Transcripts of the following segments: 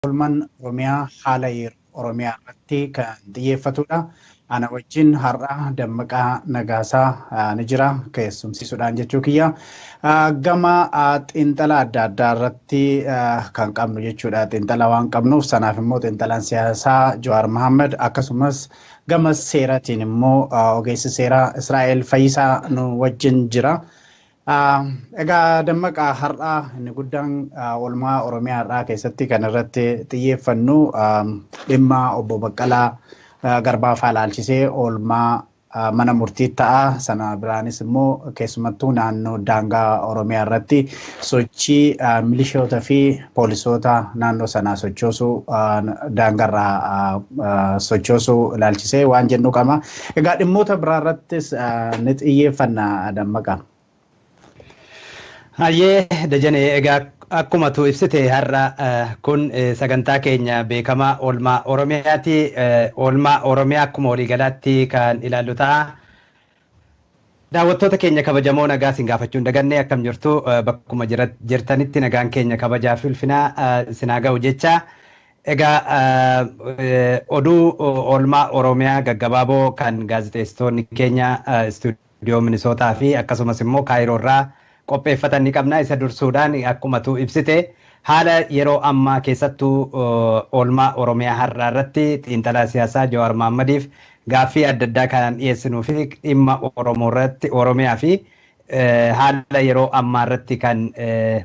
Oolmaan Oromiyaa haala yeroo Oromiyaa irratti kan xiyyeeffatudha. Ana wajjin har'a Dammaqaa Nagaasaa ni jira keessumsiisuudhaan jechuu kiyya. Gama xiinxala adda addaa irratti kan qabnu jechuudha. Xiinxala waan qabnuuf sanaaf immoo xiinxalaan siyaasaa Jawaar Mohaammed, akkasumas gama seeraatiin immoo ogeessi seeraa Israa'el Fayyisaa nu wajjin jira. Egaa Dammaqaa, har'aa inni guddaan oolmaa Oromiyaa har'aa keessatti kan irratti xiyyeeffannu dhimma obbo Baqqalaa Garbaa fa'aa ilaalchisee oolmaa mana murtii ta'a. Sana biraanis immoo keessumattuu naannoo daangaa Oromiyaa irratti sochii milishoota fi poolisoota naannoo sanaa sochoosuu, daangarraa sochoosuu ilaalchisee waan jennu qaba. Egaa dhimmoota biraa irrattis ni xiyyeeffanna, Dammaqaa. Hayyee Dajanee, egaa akkuma tu ibsite har'a kun sagantaa keenya beekamaa oolmaa Oromiyaati. Oolmaa Oromiyaa akkuma waliigalaatti kan ilaallu ta'a. Daawwattoota keenya kabajamoo, nagaa isin gaafachuu hin daganne. Akkam jirtu? Bakkuma jirtanitti nagaan keenya kabajaa fi ulfinaa isin haa ga'u jecha. Egaa oduu oolmaa Oromiyaa gaggabaaboo kan gaazexeessitoonni keenya istuudiyoo Minisootaa fi akkasumas immoo Kaayiroo irraa qopheeffatan ni qabna. Isa dursuudhaan akkuma tu ibsite haala yeroo ammaa, keessattuu oolmaa Oromiyaa har'aa irratti xiinxalaa siyaasaa Jawaar Mahaammadiif gaaffii adda addaa kan dhiyeessinuu fi dhimma Oromoo irratti, Oromiyaa fi haala yeroo ammaa irratti kan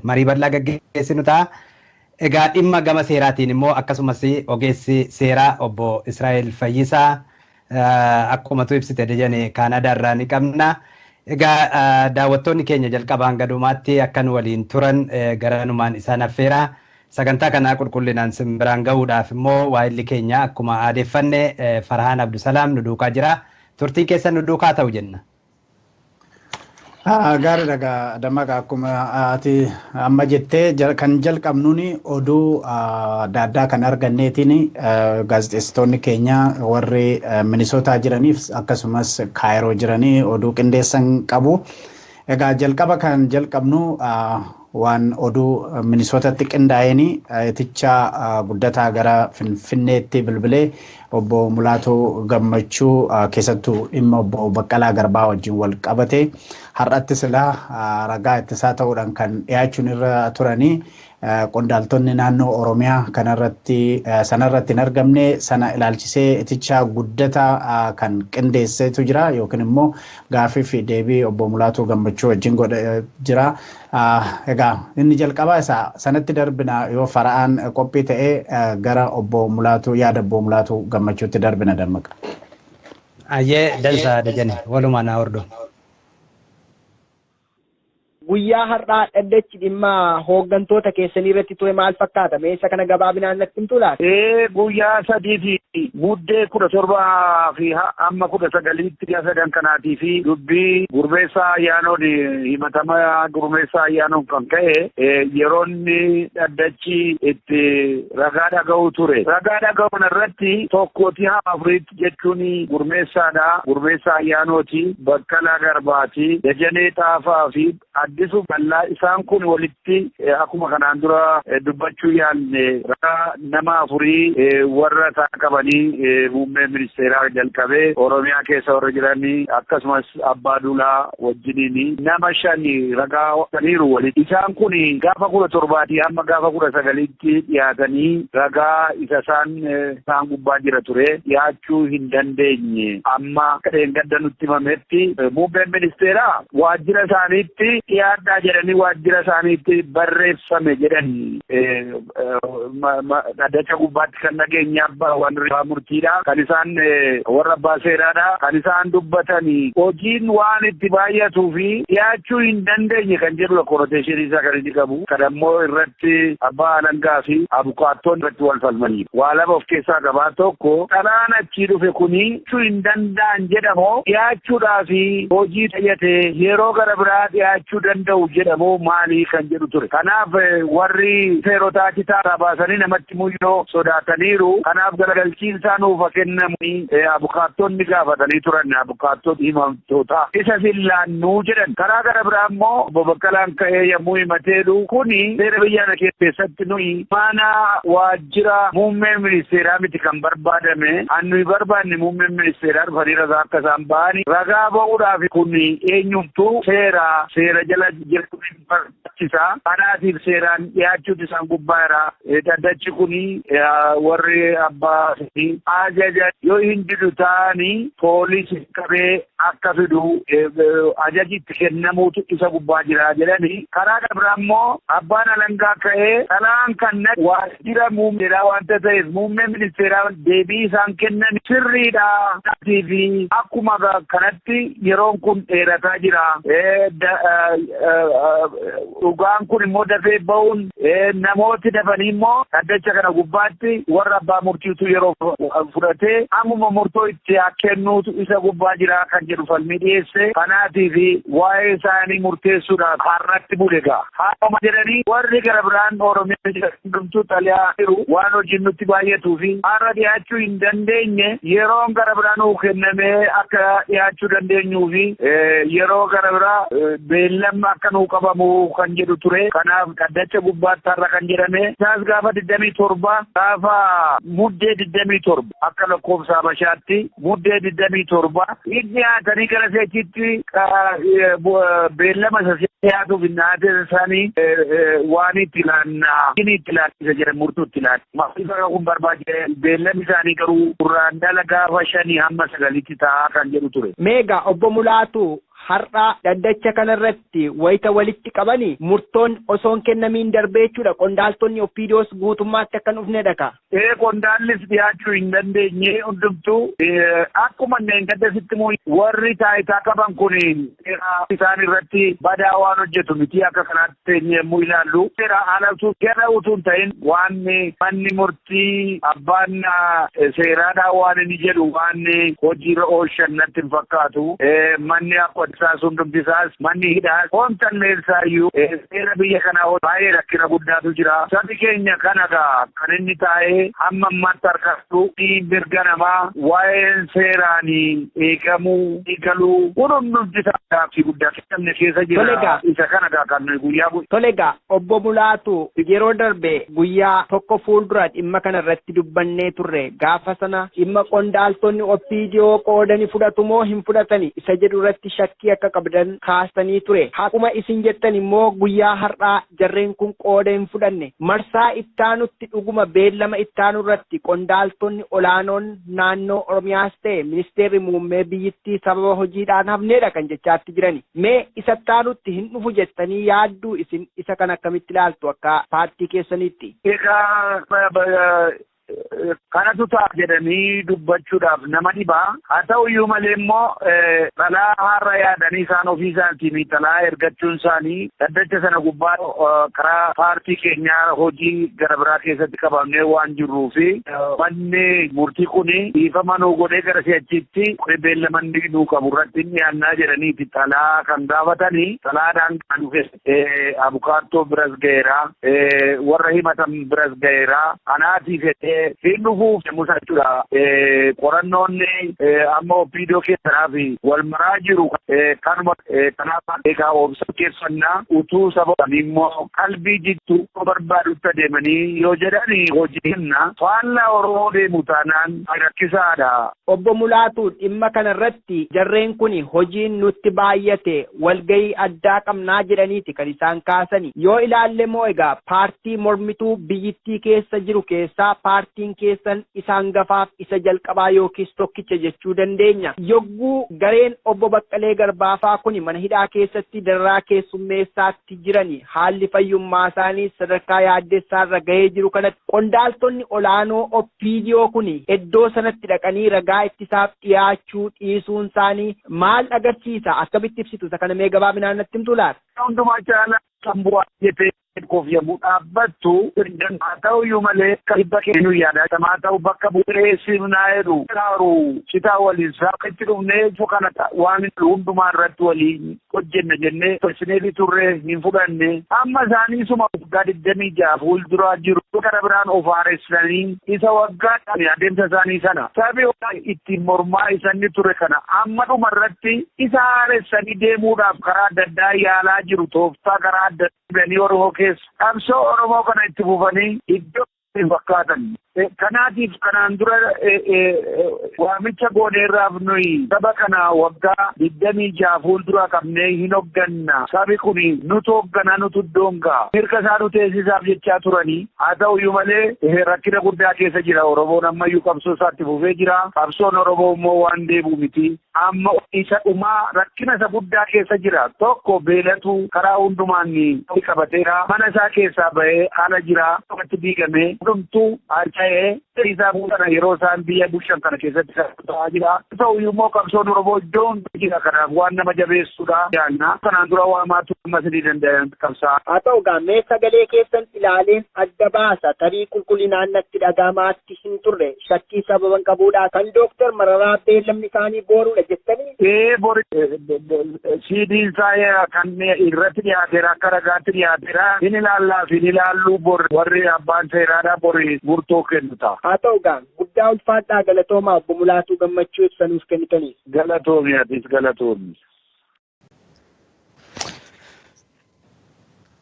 marii bal'aa gaggeessinu ta'a. Egaa dhimma gama seeraatiin immoo akkasumas ogeessi seeraa obbo Israa'el Fayyisaa akkuma tu ibsite Dajane Kaanadaa irraa ni qabna. Egaa daawwattoonni keenya jalqabaan gadumaatti akka nu waliin turan garanumaan isaan affeera. Sagantaa kanaa qulqullinaan simbiraan gahuudhaaf immoo waayilli keenya akkuma aadeeffanne Farhaan Abdusalaam nu duukaa jira. Turtiin keessan nu duukaa ta'u jenna. Gaariidha egaa Dammaqa, akkuma ati amma jettee kan jalqabnuun oduu adda addaa kan arganneetiin gaazexeessitoonni keenya warri Minisootaa jiraniif akkasumas Kaayiroo jiranii oduu qindeessan qabu. Egaa jalqaba kan jalqabnu waan oduu Minisootatti qindaa'een iticha Guddataa gara Finfinneetti bilbilee obbo Mulaatuu Gammachuu, keessattuu dhimma obbo Baqqalaa Garbaa wajjin wal qabate, har'atti silaa ragaa ittisaa ta'uudhaan kan dhiyaachuun irra turanii qondaaltonni naannoo Oromiyaa kanarratti sanarratti hin argamne, sana ilaalchisee iticha Guddataa kan qindeessetu jira yookiin immoo gaafii fi deebii obbo Mulaatuu Gammachuu wajjin godhe jira. Egaa inni jalqabaa isaa sanatti darbina, yoo Fara'aan qophii ta'ee gara obbo Mulaatuu, yaada obbo Mulaatuu Gammachuutti darbina, Dammaqa. Ayyee dansaa Dajane, walumaan haa hordofu. Guyyaa har'aa dhaddachi dhimma hooggantoota keessanii irratti ture maal fakkaata? Mee isa kana gabaabinaan natti himtuu laata? Ee, guyyaa 3 fi Muddee 17 fi hamma 19tti, guyyaa sadan kanaatii fi dubbii Gurmeessaa Ayyaanoon, himatama Gurmeessaa Ayyaanoon kan ka'e yeroo inni dhaddachi itti ragaa dhaga'u ture. Ragaa dhaga'uun irratti tokkooti haa afuriitti jechuun Gurmeessaadha. Gurmeessaa Ayyaanooti, Baqqalaa Garbaati, Dajanee Xaafaa fi Addisuu Ballaa. Isaan kun walitti akkuma kanaan dura dubbachuu yaalne ragaa nama afurii warra isaa qabanii, muummee ministeeraa jalqabee Oromiyaa keessa warra jiranii akkasumas Abbaa Duulaa wajjiniin nama shani ragaa saniiru walitti. Isaan kun gaafa 17 hamma gaafa 19tti dhiyaatanii ragaa isa isaan gubbaa jira ture dhiyaachuu hin dandeenye. Amma akka dheengadda nutti himametti muummeen ministeeraa waajjira isaaniitti dhiyaadhaa jedhanii waajjira isaaniitti barreeffame jedhan. Dhaddacha gubbaatti kan dhageenya abbaa warra murtiidha. Kan isaan warra abbaa seeraadha. Kan isaan dubbatanii hojiin waan itti baay'atuu fi dhiyaachuu hin dandeenye kan jedhudha connotation isaa kan inni qabu. Kan ammoo irratti abbaa alangaa fi abukaattoon irratti wal falmanii. Waa lama of keessaa qabaa. Tokko, xalaan achii dhufe kuni dhiyaachuu hin danda'an jedhamoo dhiyaachuudhaa fi hojii tayyate yeroo gara biraa dhiyaachuu danda'u jedhamu maalii kan jedhu ture. Kanaaf warri seerotaa kitaaba baasanii namatti muyyoo sodaataniiru. Kanaaf galagalchiinsaa nuuf kennamu abukaattonni gaafatanii turan, abukaattota himamtoota. Isa sillaannuu jedhan. Karaa gara biraa immoo obbo Baqqalaan ka'ee yommuu himateedhu kuni seera biyya kana keessatti nuyi mana waajjira muummee ministeeraa miti kan barbaadame. An nuyi barbaanne muummeen ministeeraa dhufanii ragaa akka isaan ba'anii ragaa ba'uudhaaf kun eenyumtuu seera jala jiru barbaachisa. Kanaatiif seeraan dhiyaachuutu isaan gubbaa jira. Dhaddachi kuni warri abbaa ajaja yoo hin didu ta'anii poolisii qabee akka fidu ajaji itti kennamuutu isa gubbaa jira jedhanii. Karaa biraa immoo abbaan alangaa ka'ee xalayaan kan waajjira muummeedhaa waanta ta'eef muummee ministeeraa deebii isaan kennan sirriidha. Fi akkuma kanatti yeroon kun dheerataa jira. Dhugaan kun immoo dafee ba'uun namooti dafanii immoo dhaddacha kana gubbaatti warra abbaa murtiitu yeroo fudhatee ammuma murtoo itti kennuutu isa gubbaa jira kan jedhu falmii dhiyeesse. Kanaatiif waa'ee isaanii murteessuudhaaf har'atti bule gaa. Haadhuma jedhanii warri gara biraan Oromiyaa hundumtuu xalayaa jiru waan hojiin nutti baay'atuu fi har'a dhiyaachuu hin dandeenye yeroon gara biraa nuu kennamee akka dhiyaachuu dandeenyuu fi yeroo gara biraa beellamni akka nuu qabamu kan jedhu ture. Kanaaf dhaddacha gubbaatti har'a kan jedhame isaas gaafa 27 gaafa muddee 27 akka lakkoofsa Habashaatti muddee 27 inni dhiyaatanii gara seechitti beellama isa dhiyaatuuf hin dhiyaate isaanii waan itti ilaannaa inni itti ilaannisa jedhan murtuu itti ilaanna. Maaliif akka kun barbaachise beellamni isaanii garuu gurraandhala gaafa 5 hamma 9tti ta'a kan jedhu ture. Meegaa obbo Mulaatu, har'a dhaddacha kanarratti wayita walitti qabanii murtoon osoo hin kennamiin darbee jechuudha. Qondaaltonni OPDOs guutummaatti akka hin dhufnedha ka. Ee, qondaallis dhiyaachuu hin dandeenye hundumtuu akkuma inneen gaddasitti immoo warri taayitaa qaban kun isaan irratti badaa waan hojjetu miti akka kanaatti yommuu ilaallu. Seera ala utuu gara utuu hin ta'in waan manni murtii abbaan seeraadhaa waan inni jedhu waan hojiirra oolchan natti hin fakkaatu. Manni akka isaas hundumti isaas manni hidhaas wanta illeensaa seera biyya kanaa baay'ee rakkina guddaatu jira. Sabi keenya kana gaa kan inni taa'ee hamma ammaatti harkatu mirga namaa waa'een seeraanii eegamuu eegaluu kun hundumti isaa gaaffii guddaa kennamne keessa jira. Isa kana gaa kan nuyi guyyaa Tole egaa obbo Mulaatu, yeroo darbe guyyaa tokko fuuldura dhimma kana irratti dubbannee turre. Gaafa sana dhimma qondaaltonni OPDO qoodani fudhatu moo hin fudhatani isa jedhu irratti shakkii akka qabdan kaasanii ture. Akkuma isin jettan immoo guyyaa har'aa jarreen kun qooda hin fudhanne. Marsaa ittaanutti dhuguma beellama ittaanu irratti qondaaltonni olaanoon naannoo Oromiyaas ta'e ministeerri muummee biyyittii sababa hojiidhaan hafneedha kan jechaatti jirani. Mee isa ittaanutti hin dhufu jettanii yaadduu isin isa kan akkamitti ilaaltu akka paartii keessaniitti? Egaa kanatu ta'a jedhanii dubbachuudhaaf nama dhibaa. Haa ta'u iyyuu malee immoo xalaa har'a yaadanii isaan ofii isaaniitiin xalaa ergachuun isaanii dhaddacha sana gubbaa karaa paartii keenyaa hojii gara biraa keessatti qabamnee waan jirruu fi manni murtii kun dhiifama nuu godhee gara si'achiitti beellamanni nuu qabu irratti dhiyaannaa jedhaniiti xalaa kan gaafatanii. Xalaadhaan kan dhufe abukaattoo biras ga'eera, warra himatan biras ga'eera. Kanaatiif hin dhufuuf yommuu jechuudha. Qorannoon amma OPDO keessaa fi wal maraa jiru kanuma. Kanaaf egaa obsa keessannaa utuu saba immoo qalbii jittuu barbaadutti adeemanii yoo jedhani hojii kenna faallaa Oromoo deemu taanaan rakkisaadha. Obbo Mulaatu, dhimma kanarratti jarreen kun hojiin nutti baay'ate walgahii addaa qabnaa jedhaniiti kan isaan kaasani. Yoo ilaalle immoo egaa paartii mormituu biyyittii keessa jiru keessaa paartiin keessan isaan gafaaf isa jalqabaa yookiis tokkicha jechuu dandeenya. Yogguu gareen obbo Baqqalee Garbaafaa kun mana hidhaa keessatti dararaa keessummeessaatti jirani haalli fayyummaa isaanii sadarkaa yaaddessaarra gahee jiru kanatti qondaaltonni olaanoo OPDO kun iddoo sanatti dhaqanii ragaa ittisaaf dhiyaachuu dhiisuun isaanii maal agarsiisa? Akkamitti ibsitu? Isa kana mee gabaabinaan natti himtu laata? Hundumaa caalaa kan bu'aa jette Koof yommuu dhaabbattu haa ta'uyyuu malee dhibba keenya yaadatamaa ta'u bakka bu'ee sirnaa jedhu kaaru citaa waliin itti dhufnee kana waan hundumaa irratti waliin hojjenna jennee tolchineefi turree hin fudhanne. Amma isaanii suma waggaa 26 fuulduraa jiru kana biraan of haaressanii isa waggaa adeemsa isaanii sana sabi ittiin mormaa isanni ture kana amma dhuma irratti isa haaressanii deemuudhaaf karaa adda addaa yaalaa jiru, tooftaa karaa adda addaa Oromoo keessa qabsoo Oromoo kana itti fufanii iddoo hin fakkaatan. Kanaatiif kanaan dura waamicha gooneerraaf nuyi saba kana waggaa 26 fuuldura qabnee hin hogganna. Sabi kun nutu hoggana, nutu iddoon ga'a. Mirga isaa nu teessisaaf jechaa turanii. Haa ta'uyyuu malee rakkina guddaa keessa jira. Oromoon ammayyuu qabsoo isaatti fufee jira. Qabsoon Oromoo immoo waan deebi'u miti. Amma isa dhumaa rakkina isa guddaa keessa jira. Tokko beelatu karaa hundumaan qabateera. Mana isaa keessaa bahee ala jira. Tokkotti diigamee hundumtuu harca'ee isaa kana yeroo isaan biyya bulchan kana keessatti ta'aa jira. Ta'uyyuu immoo qabsoon Oromoo iddoo hunda jira. Kanaaf waan nama jabeessuudha. Yaanna kanaan dura waamaatu ammas ni danda'an qabsaa. Haa ta'u gaa, mee sagalee keessan ilaaleen adda baasa, tarii qulqullinaan natti dhagamaatti hin turre, shakkii sababan qabuudha. Kan Dooktar Mararaa beellamni isaanii booruudha jettanii? Ee, bori siidiin isaa kan irratti dhiyaateera, akka ragaatti dhiyaateera. Hin ilaallaa fi hin ilaalluu bori warri abbaan seeraadhaa bori murtoo kennu ta'a. Haa ta'u gaa, guddaa ulfaadhaa, galatoomaa obbo Mulaatuu Gammachuu ibsanuuf kennitaniif. Galatoomi, atis galatoomi.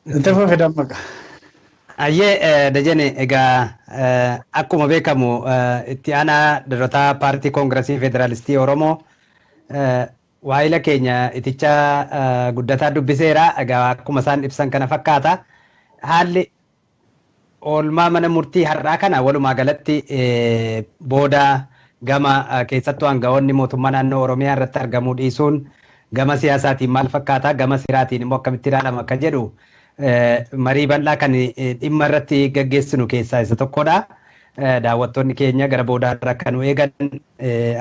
Itti fufi, Dammaqa. Ayyee Dajane, egaa akkuma beekamu itti aanaa durataa paartii Koongiresii Federaalistii Oromoo waa'ila keenya iticha guddataa dubbiseera. Egaa akkuma isaan ibsan kana fakkaata. Haalli oolmaa mana murtii har'aa kana walumaa galatti booda gama keessattuu aangawoonni mootummaa naannoo Oromiyaa irratti argamuu dhiisuun gama siyaasaatiin maal fakkaata, gama seeraatiin immoo akkamitti ilaalama akka jedhu marii bal'aa kan dhimma irratti gaggeessinu keessaa isa tokkodha. Daawwattoonni keenya gara boodaarra akka nu eegan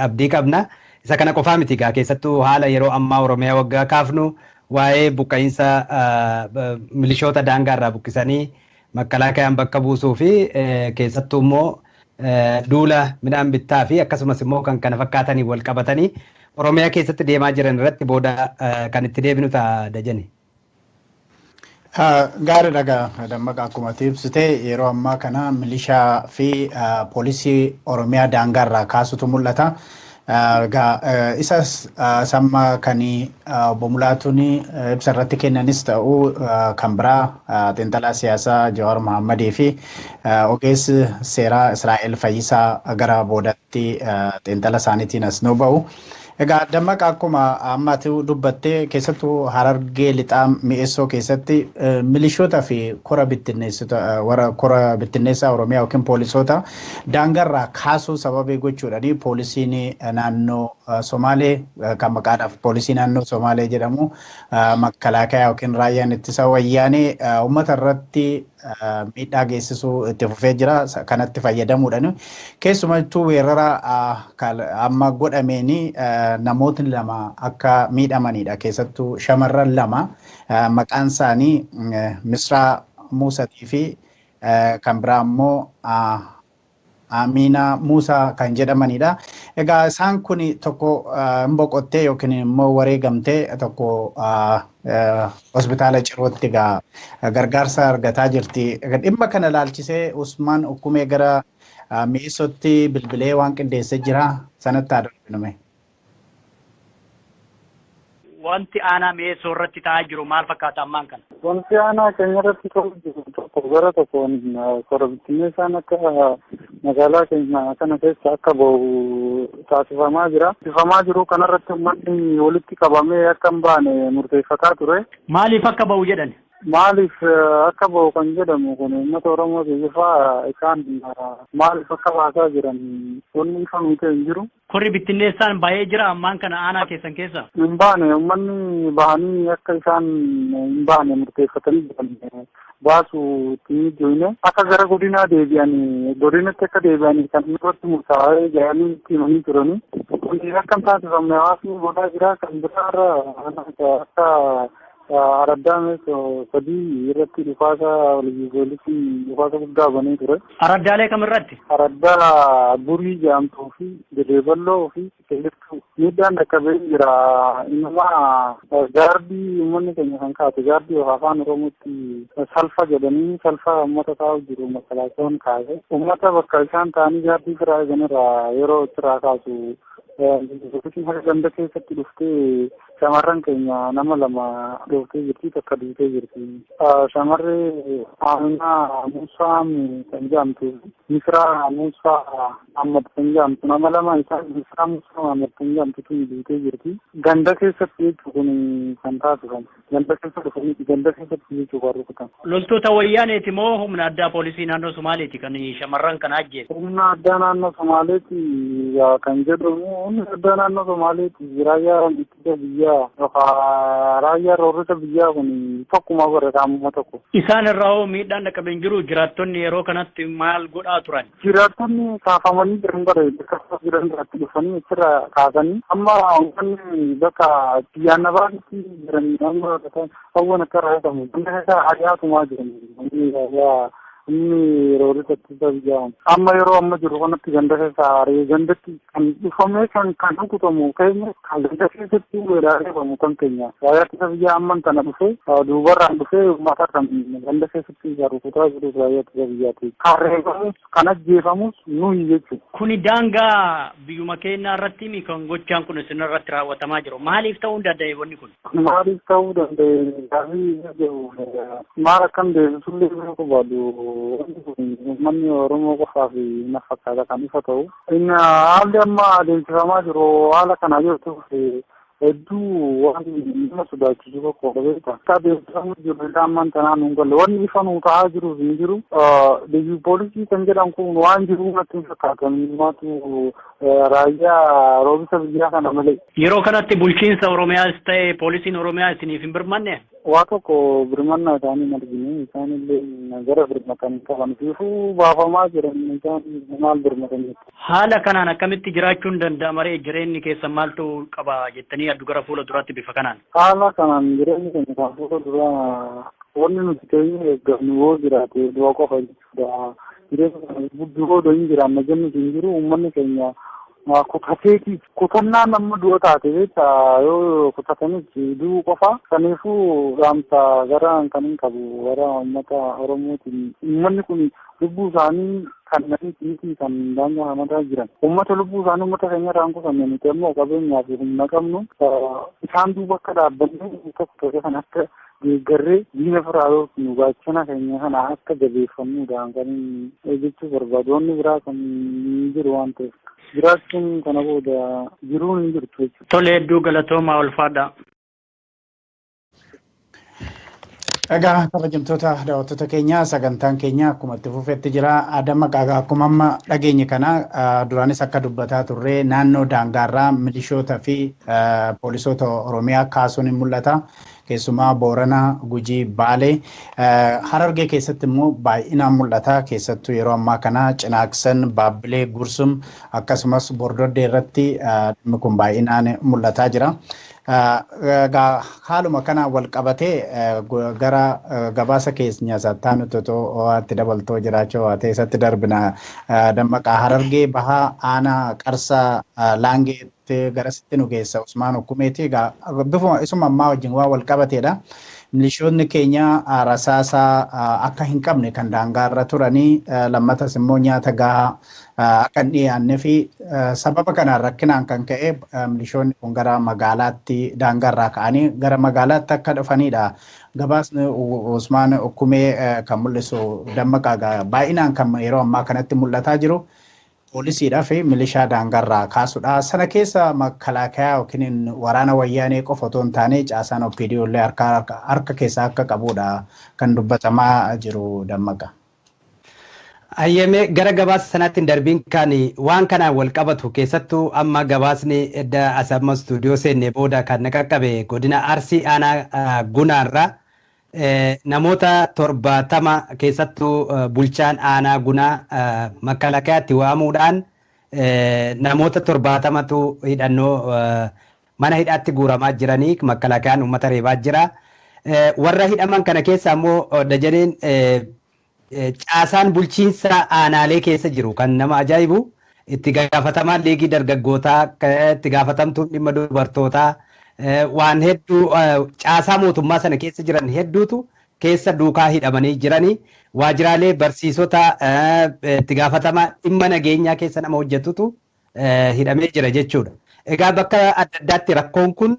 abdii qabna. Isa kana qofaa miti egaa, keessattuu haala yeroo ammaa Oromiyaa waggaa kaafnu waa'ee buqqa'iinsa milishoota daangaarraa buqqisanii makkalaakayaan bakka buusuu fi keessattuu immoo duula midhaan bittaa fi akkasumas immoo kan kana fakkaatanii wal qabatanii Oromiyaa keessatti deemaa jiran irratti booda kan itti deebinu ta'a, Dajane. Gaariidha gaa Dammaqa, akkuma ibsite yeroo ammaa kana milishaa fi poolisii Oromiyaa daangaarraa kaasutu mul'ata. Egaa isas samma kan obbo Mulaatuun ibsa irratti kennanis ta'u, kan biraa xiinxalaa siyaasaa Jawaar Mohammadii fi ogeessi seeraa Israa'el Fayyisaa gara boodatti xiinxala isaaniitiin as nu ba'u. Egaa Dammaqa, akkuma ammatti dubbattee keessattuu Harargee Lixaa Mi'eessoo keessatti milishoota fi kora bittinneessota, warra kora bittinneessaa Oromiyaa yookiin poolisoota daangarraa kaasuu sababii gochuudhaan poolisiin naannoo Somaalee kan maqaadhaaf poolisii naannoo Somaalee jedhamu makkalaakayaa yookiin raayyaan ittisa wayyaanee uummata irratti miidhaa geessisuu itti fufee jira. Kanatti fayyadamuudhaan keessumattuu weerara amma godhameen namootni lama akka miidhamanidha. Keessattuu shamarran lama maqaan isaanii Misraa Muusatii fi kan biraa immoo Amina Muusaa kan jedhamanidha. Egaa isaan kun tokko hin boqottee yookiin immoo wareegamtee, tokko hospitaala Cirootti egaa gargaarsa argataa jirti. Dhimma kana ilaalchisee Usmaan Ukkumee gara Mi'eessootti bilbilee waan qindeessee jira. Sanatti haa darbinume. Wanti aanaa Mi'eessoo irratti ta'aa jiru maal fakkaata ammaan kana? Wanti aanaa keenya irratti ta'u jiru tokko gara tokkoon kora bittinneessaan akka magaalaa keenya kana keessa akka bahu taasifamaa jira. Taasifamaa jiru kanarratti uummanni walitti qabamee akka hin baane murteeffataa ture. Maaliif akka bahu jedhan? Maaliif akka bahu kan jedhamu kun uummata Oromoo ifaa isaan maaliif akka baasaa jiran wanni ifa nuti hin jiru. Korri bittinneessaan bahee jira ammaan kana aanaa keessan keessa? Hin baane, uummanni bahanii akka isaan hin baane murteeffatanii jiran baasu itti joine akka gara godinaa deebi'anii godinatti akka deebi'anii kan irratti murtaa'ee jedhanii itti himanii turanii. Kun akka hin taasifamne hawaasni godhaa jira. Kan biraarra akka Araddaa Meessoo sadii irratti dhukaasa poolisiin dhukaasa guddaa banee ture. Araddaalee kam irratti? Araddaa Burii jedhamtuu fi Dirreeballoo fi Qilliftuu miidhaan dhaqqabee jira. Inuma gaardii uummanni keenya kan kaate gaardii afaan Oromootti salfa jedhanii salfa uummata taa'u jiru makalaaqoon kaase. Uummata bakka isaan ta'anii gaardii firaa eeganirraa yeroo achirraa kaasu poolisiin haga ganda keessatti dhuftee shamarran keenya nama lama dhooftee jirti, takka duutee jirti. Shamarree Aminaa Muusaa kan jedhamtu, Misraa Muusaa Ahmad kan jedhamtu, nama lama isaan Misraa Muusaa Ahmad kan jedhamtu tun duutee jirti. Ganda keessatti jechuun kun kan taasifamu. Ganda keessa dhufanii ganda keessatti jechuun kan rukutan. Loltoota wayyaaneeti moo humna addaa poolisii naannoo Somaaleeti kan shamarran kana ajjeese? Humna addaa naannoo Somaaleeti kan jedhamu, humna addaa naannoo Somaaleeti raayyaa ittisa biyyaa yookaan raayyaa roorrisa biyyaa kun tokkuma godhe qaamuma tokko. Isaan irraa hoo miidhaan dhaqqabeen jiru? Jiraattonni yeroo kanatti maal godhaa turan? Jiraattonni kaafamanii jiran bara bakka jiran irratti dhufanii achirra kaasanii amma uummanni bakka xiyyaannabaatti jiran amma hawwan akka raawwatamu ganda keessa ari'aatumaa jiran inni roorrisa ittisa biyyaa. Amma yeroo amma jiru kanatti ganda keessa ari'ee gandatti kan dhufamee kan rukutamu keenya, kan ganda keessatti weerareefamu kan keenya. Raayyaa ittisa biyyaa amman tana dhufee duubarraan dhufee uummata kan ganda keessatti kan rukutaa jiru raayyaa ittisa biyyaati. Kan reebamus kan ajjeefamus nuyi jechuudha. Kuni daangaa biyyuma keenyaa irratti kan gochaan kun isin irratti raawwatamaa jiru. Maaliif ta'uu danda'e wanni kun? Maaliif ta'uu danda'e gaaffii jedhu maal akkam deebisullee beekuu baadu. Uummanni Oromoo qofaaf na fakkaata kan ifa ta'u. Inni haalli amma adeemsifamaa jiru haala kana jirtu hedduu waan nama sodaachisu tokko beekta. Akka adeemsifamaa jiru illee ammaan tanaan hin galle. Wanni ifa nuu ta'aa jiru hin jiru. Liyyu poolisii kan jedhan kun waan jiru natti hin fakkaatan. Maatu raayyaa roobisa biyyaa kana malee. Yeroo kanatti bulchiinsa Oromiyaas ta'e poolisiin Oromiyaa isiniif hin birmanne? Waa tokko birmannaa isaanii hin argine, isaan illee gara birmatan qaban fiifuu baafamaa jiran, isaan maal birmatan. Haala kanaan akkamitti jiraachuun danda'ama ree? Jireenyi keessan maal ta'uu qaba jettanii addu gara fuula duraatti bifa kanaan? Haala kanaan jireenyi keenya kan fuula duraa wanni nuti teenyee eeggannu yoo jiraate du'a qofa jechuudha. Jireenya kana duroo hin jiraanna jennu hin jiru, uummanni keenya kutateeti kutannaan amma du'a taate beektaa, yoo kutatanis du'uu qofa. Kanaafuu dhaamsa gara kan hin qabu gara uummata Oromootiin, uummanni kun lubbuu isaanii kanneen miti kan daangaa hamataa jiran uummata lubbuu isaanii uummata keenya irraa hin kutanne, nuti ammoo qabeenyaa fi humna qabnu isaan duuba akka dhaabbanne tokko tokko kan akka deeggarree diina firaa yookiin gaachana keenya kana akka jabeeffannuudhaan kan jechuu barbaadu. Wanni biraa kan hin jiru waan ta'eef jiraachuun kana booda jiruun hin jirtu jechuudha. Tole, hedduu galatoomaa, ulfaadha. Egaa kabajamtoota daawwattoota keenya, sagantaan keenya akkuma itti fufetti jira. Adama qaagaa akkuma amma dhageenye kana, duraanis akka dubbataa turre, naannoo daangaarraa milishoota fi poolisoota Oromiyaa kaasuun hin mul'ata. Keessumaa Boorana, Gujii, Baalee, Harargee keessatti immoo baay'inaan mul'ata. Keessattuu yeroo ammaa kana Cinaaksan, Baabbilee, Gursum akkasumas Bordoddee irratti dhimmi kun baay'inaan mul'ataa jira. Egaa haaluma kanaan wal qabatee gara gabaasa keenya sattaanutti otoo itti dabaltoo jiraachuu waatee isatti darbina. Dammaqaa, Harargee Bahaa aanaa Qarsaa Laangeetti garasitti nu geessa Usmaan Hukumeeti. Egaa bifuma isuma ammaa wajjin waan wal qabateedha. Milishoonni keenya rasaasaa akka hin qabne kan daangaarra turanii, lammatas immoo nyaata gahaa akka hin dhiyaannee fi sababa kanaan rakkinaan kan ka'e milishoonni kun gara magaalaatti daangaarraa ka'anii gara magaalaatti akka dhufanidha. Gabaasni Usmaan Hukumee kan mul'isu, Dammaqaa, baay'inaan kan yeroo ammaa kanatti mul'ataa jiru poolisiidhaa fi milishaa daangarraa kaasudha. Sana keessa makalaakayaa yookiin waraana wayyaanee qofa otoo hin taane caasaan OPDO illee harka keessaa akka qabudha kan dubbatamaa jiru, Dammaqa. Ayyemee, gara gabaasa sanaatti hin darbiin kan waan kanaan wal qabatu, keessattuu amma gabaasni edda as amma istuudiyoo seennee booda kan na qaqqabe, godina Arsii aanaa Gunaarraa namoota 70 keessattuu bulchaan aanaa Gunaa makalakayaatti waamuudhaan namoota 70tu hidhannoo mana hidhaatti guuramaa jiranii, makalakayaan uummata reebaa jira. Warra hidhaman kana keessa immoo Dajaneen, caasaan bulchiinsa aanaalee keessa jiru kan nama ajaa'ibu, itti gaafatamaan liigii dargaggootaa, itti gaafatamtuun dhimma dubartootaa, waan hedduu caasaa mootummaa sana keessa jiran hedduutu keessa duukaa hidhamanii jiranii, waajjiraalee barsiisota, itti gaafatamaa dhimma nageenyaa keessa nama hojjetutu hidhamee jira jechuudha. Egaa bakka adda addaatti rakkoon kun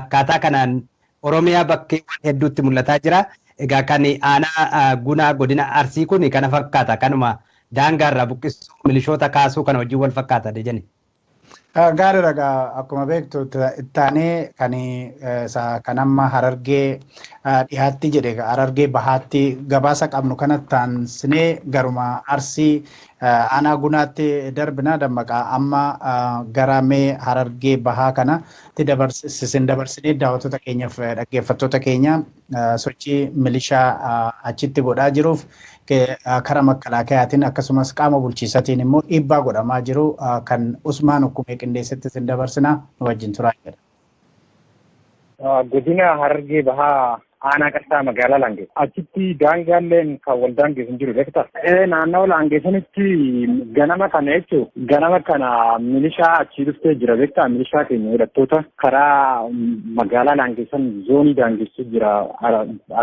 akkaataa kanaan Oromiyaa bakkeewwan hedduutti mul'ataa jira. Egaa kan aanaa Gunaa godina Arsii kun kana fakkaata. Kanuma daangaarraa buqqisuu, milishoota kaasuu kana wajjin wal fakkaata, Dejane. Gaariidha egaa, akkuma beektu ittaanee kan kan amma Harargee dhiyaatti jedhe, Harargee Bahaatti gabaasa qabnu kana taansinee garuma Arsii aanaa Gunaatti darbina. Dammaqaa, amma gara mee Harargee Bahaa kanatti dabarsin dabarsinee daawwattoota keenyaaf dhaggeeffattoota keenya sochii milishaa achitti godhaa jiruuf karaa makkalaakayaatiin akkasumas qaama bulchiisatiin immoo dhiibbaa godhamaa jiru kan Usmaan Ukkumee qindeessetti isin dabarsina, nu wajjin turaa jedha. Godina Harargee Bahaa, aanaa Qarsaa, magaalaa Laangee. Achitti daangaalleen kan wal daangeessu hin jiru, beektaa? Naannawa Laangeessanitti ganama kana jechuun ganama kana milishaa achii dhuftee jira, beektaa? Milishaa keenya hidhattoota karaa magaalaa Laangeessan zoonii daangessu jira,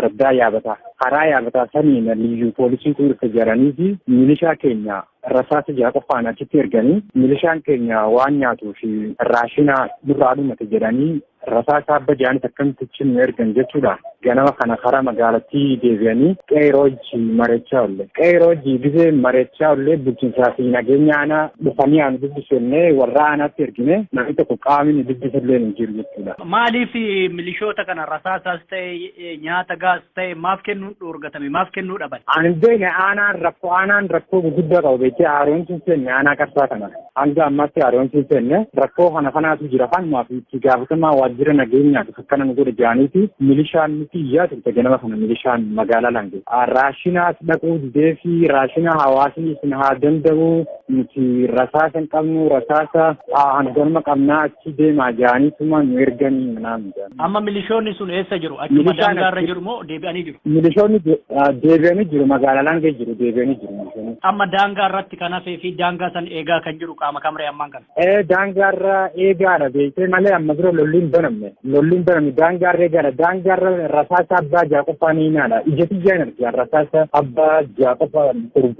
ardaa yaabataa. Karaa yaabataa saniin liyyuu poolisiitu dhufe jedhanii fi milishaa keenya rasaasa jaha qofaan achitti erganii, milishaan keenya waan nyaatuu fi raashina nurraa dhumate jedhanii rasaasa abba ja'anis akkamitti nu ergan jechuudha. Ganama kana karaa magaalattii deebi'anii qeeroo hojii mari'achaa oolle. Qeeroo hojii gisee mari'achaa oolle, bulchiinsaa fi nageenya aanaa dhufanii aanu dubbisannee warra aanaatti ergine, namni tokko qaamni nu dubbisallee hin jiru jechuudha. Maaliif milishoota kana rasaasaas ta'e nyaata gaas ta'e maaf kennuun dhoorgatame, maaf kennuu dhaban? Ani beekne, aanaan rakkoo gurguddaa qaba, beektee, haaromsi hin seenne aanaa Qarsaa kana. Hanga ammaatti haaromsi hin seenne, rakkoo kana kanaatu jira. Kanumaaf itti gaafatamaa waajjira nageenyaatiif akkana nu godhe jedhaniiti milishaan nuti iyyaa turte ganama kana, milishaan magaalaa Laangee. Raashinaas dhaquu didee fi raashina hawaasni isin haa danda'u, nuti rasaasa hin qabnu, rasaasa hanganuma qabnaa achi deemaa jedhaniituma nu erganii manaan jedhan. Amma milishoonni sun eessa jiru? Achuma daangaarra jiru moo deebi'anii jiru? Milishoonni deebi'anii jiru, magaalaa Laangee jiru, deebi'anii jiru milishoonni. Amma daangaa irratti kan hafee fi daangaa san eegaa kan jiru qaama kamree ammaan kana? Daangaarra eegaadha beektee malee amma dura lolli hin banamne. Lolli hin banamne, daangaarra eegaadha. Daangaarra rasaasa abbaa ja'a qofaa ni naadha. Ija tiyyaan argaa rasaasa abbaa ja'a qofa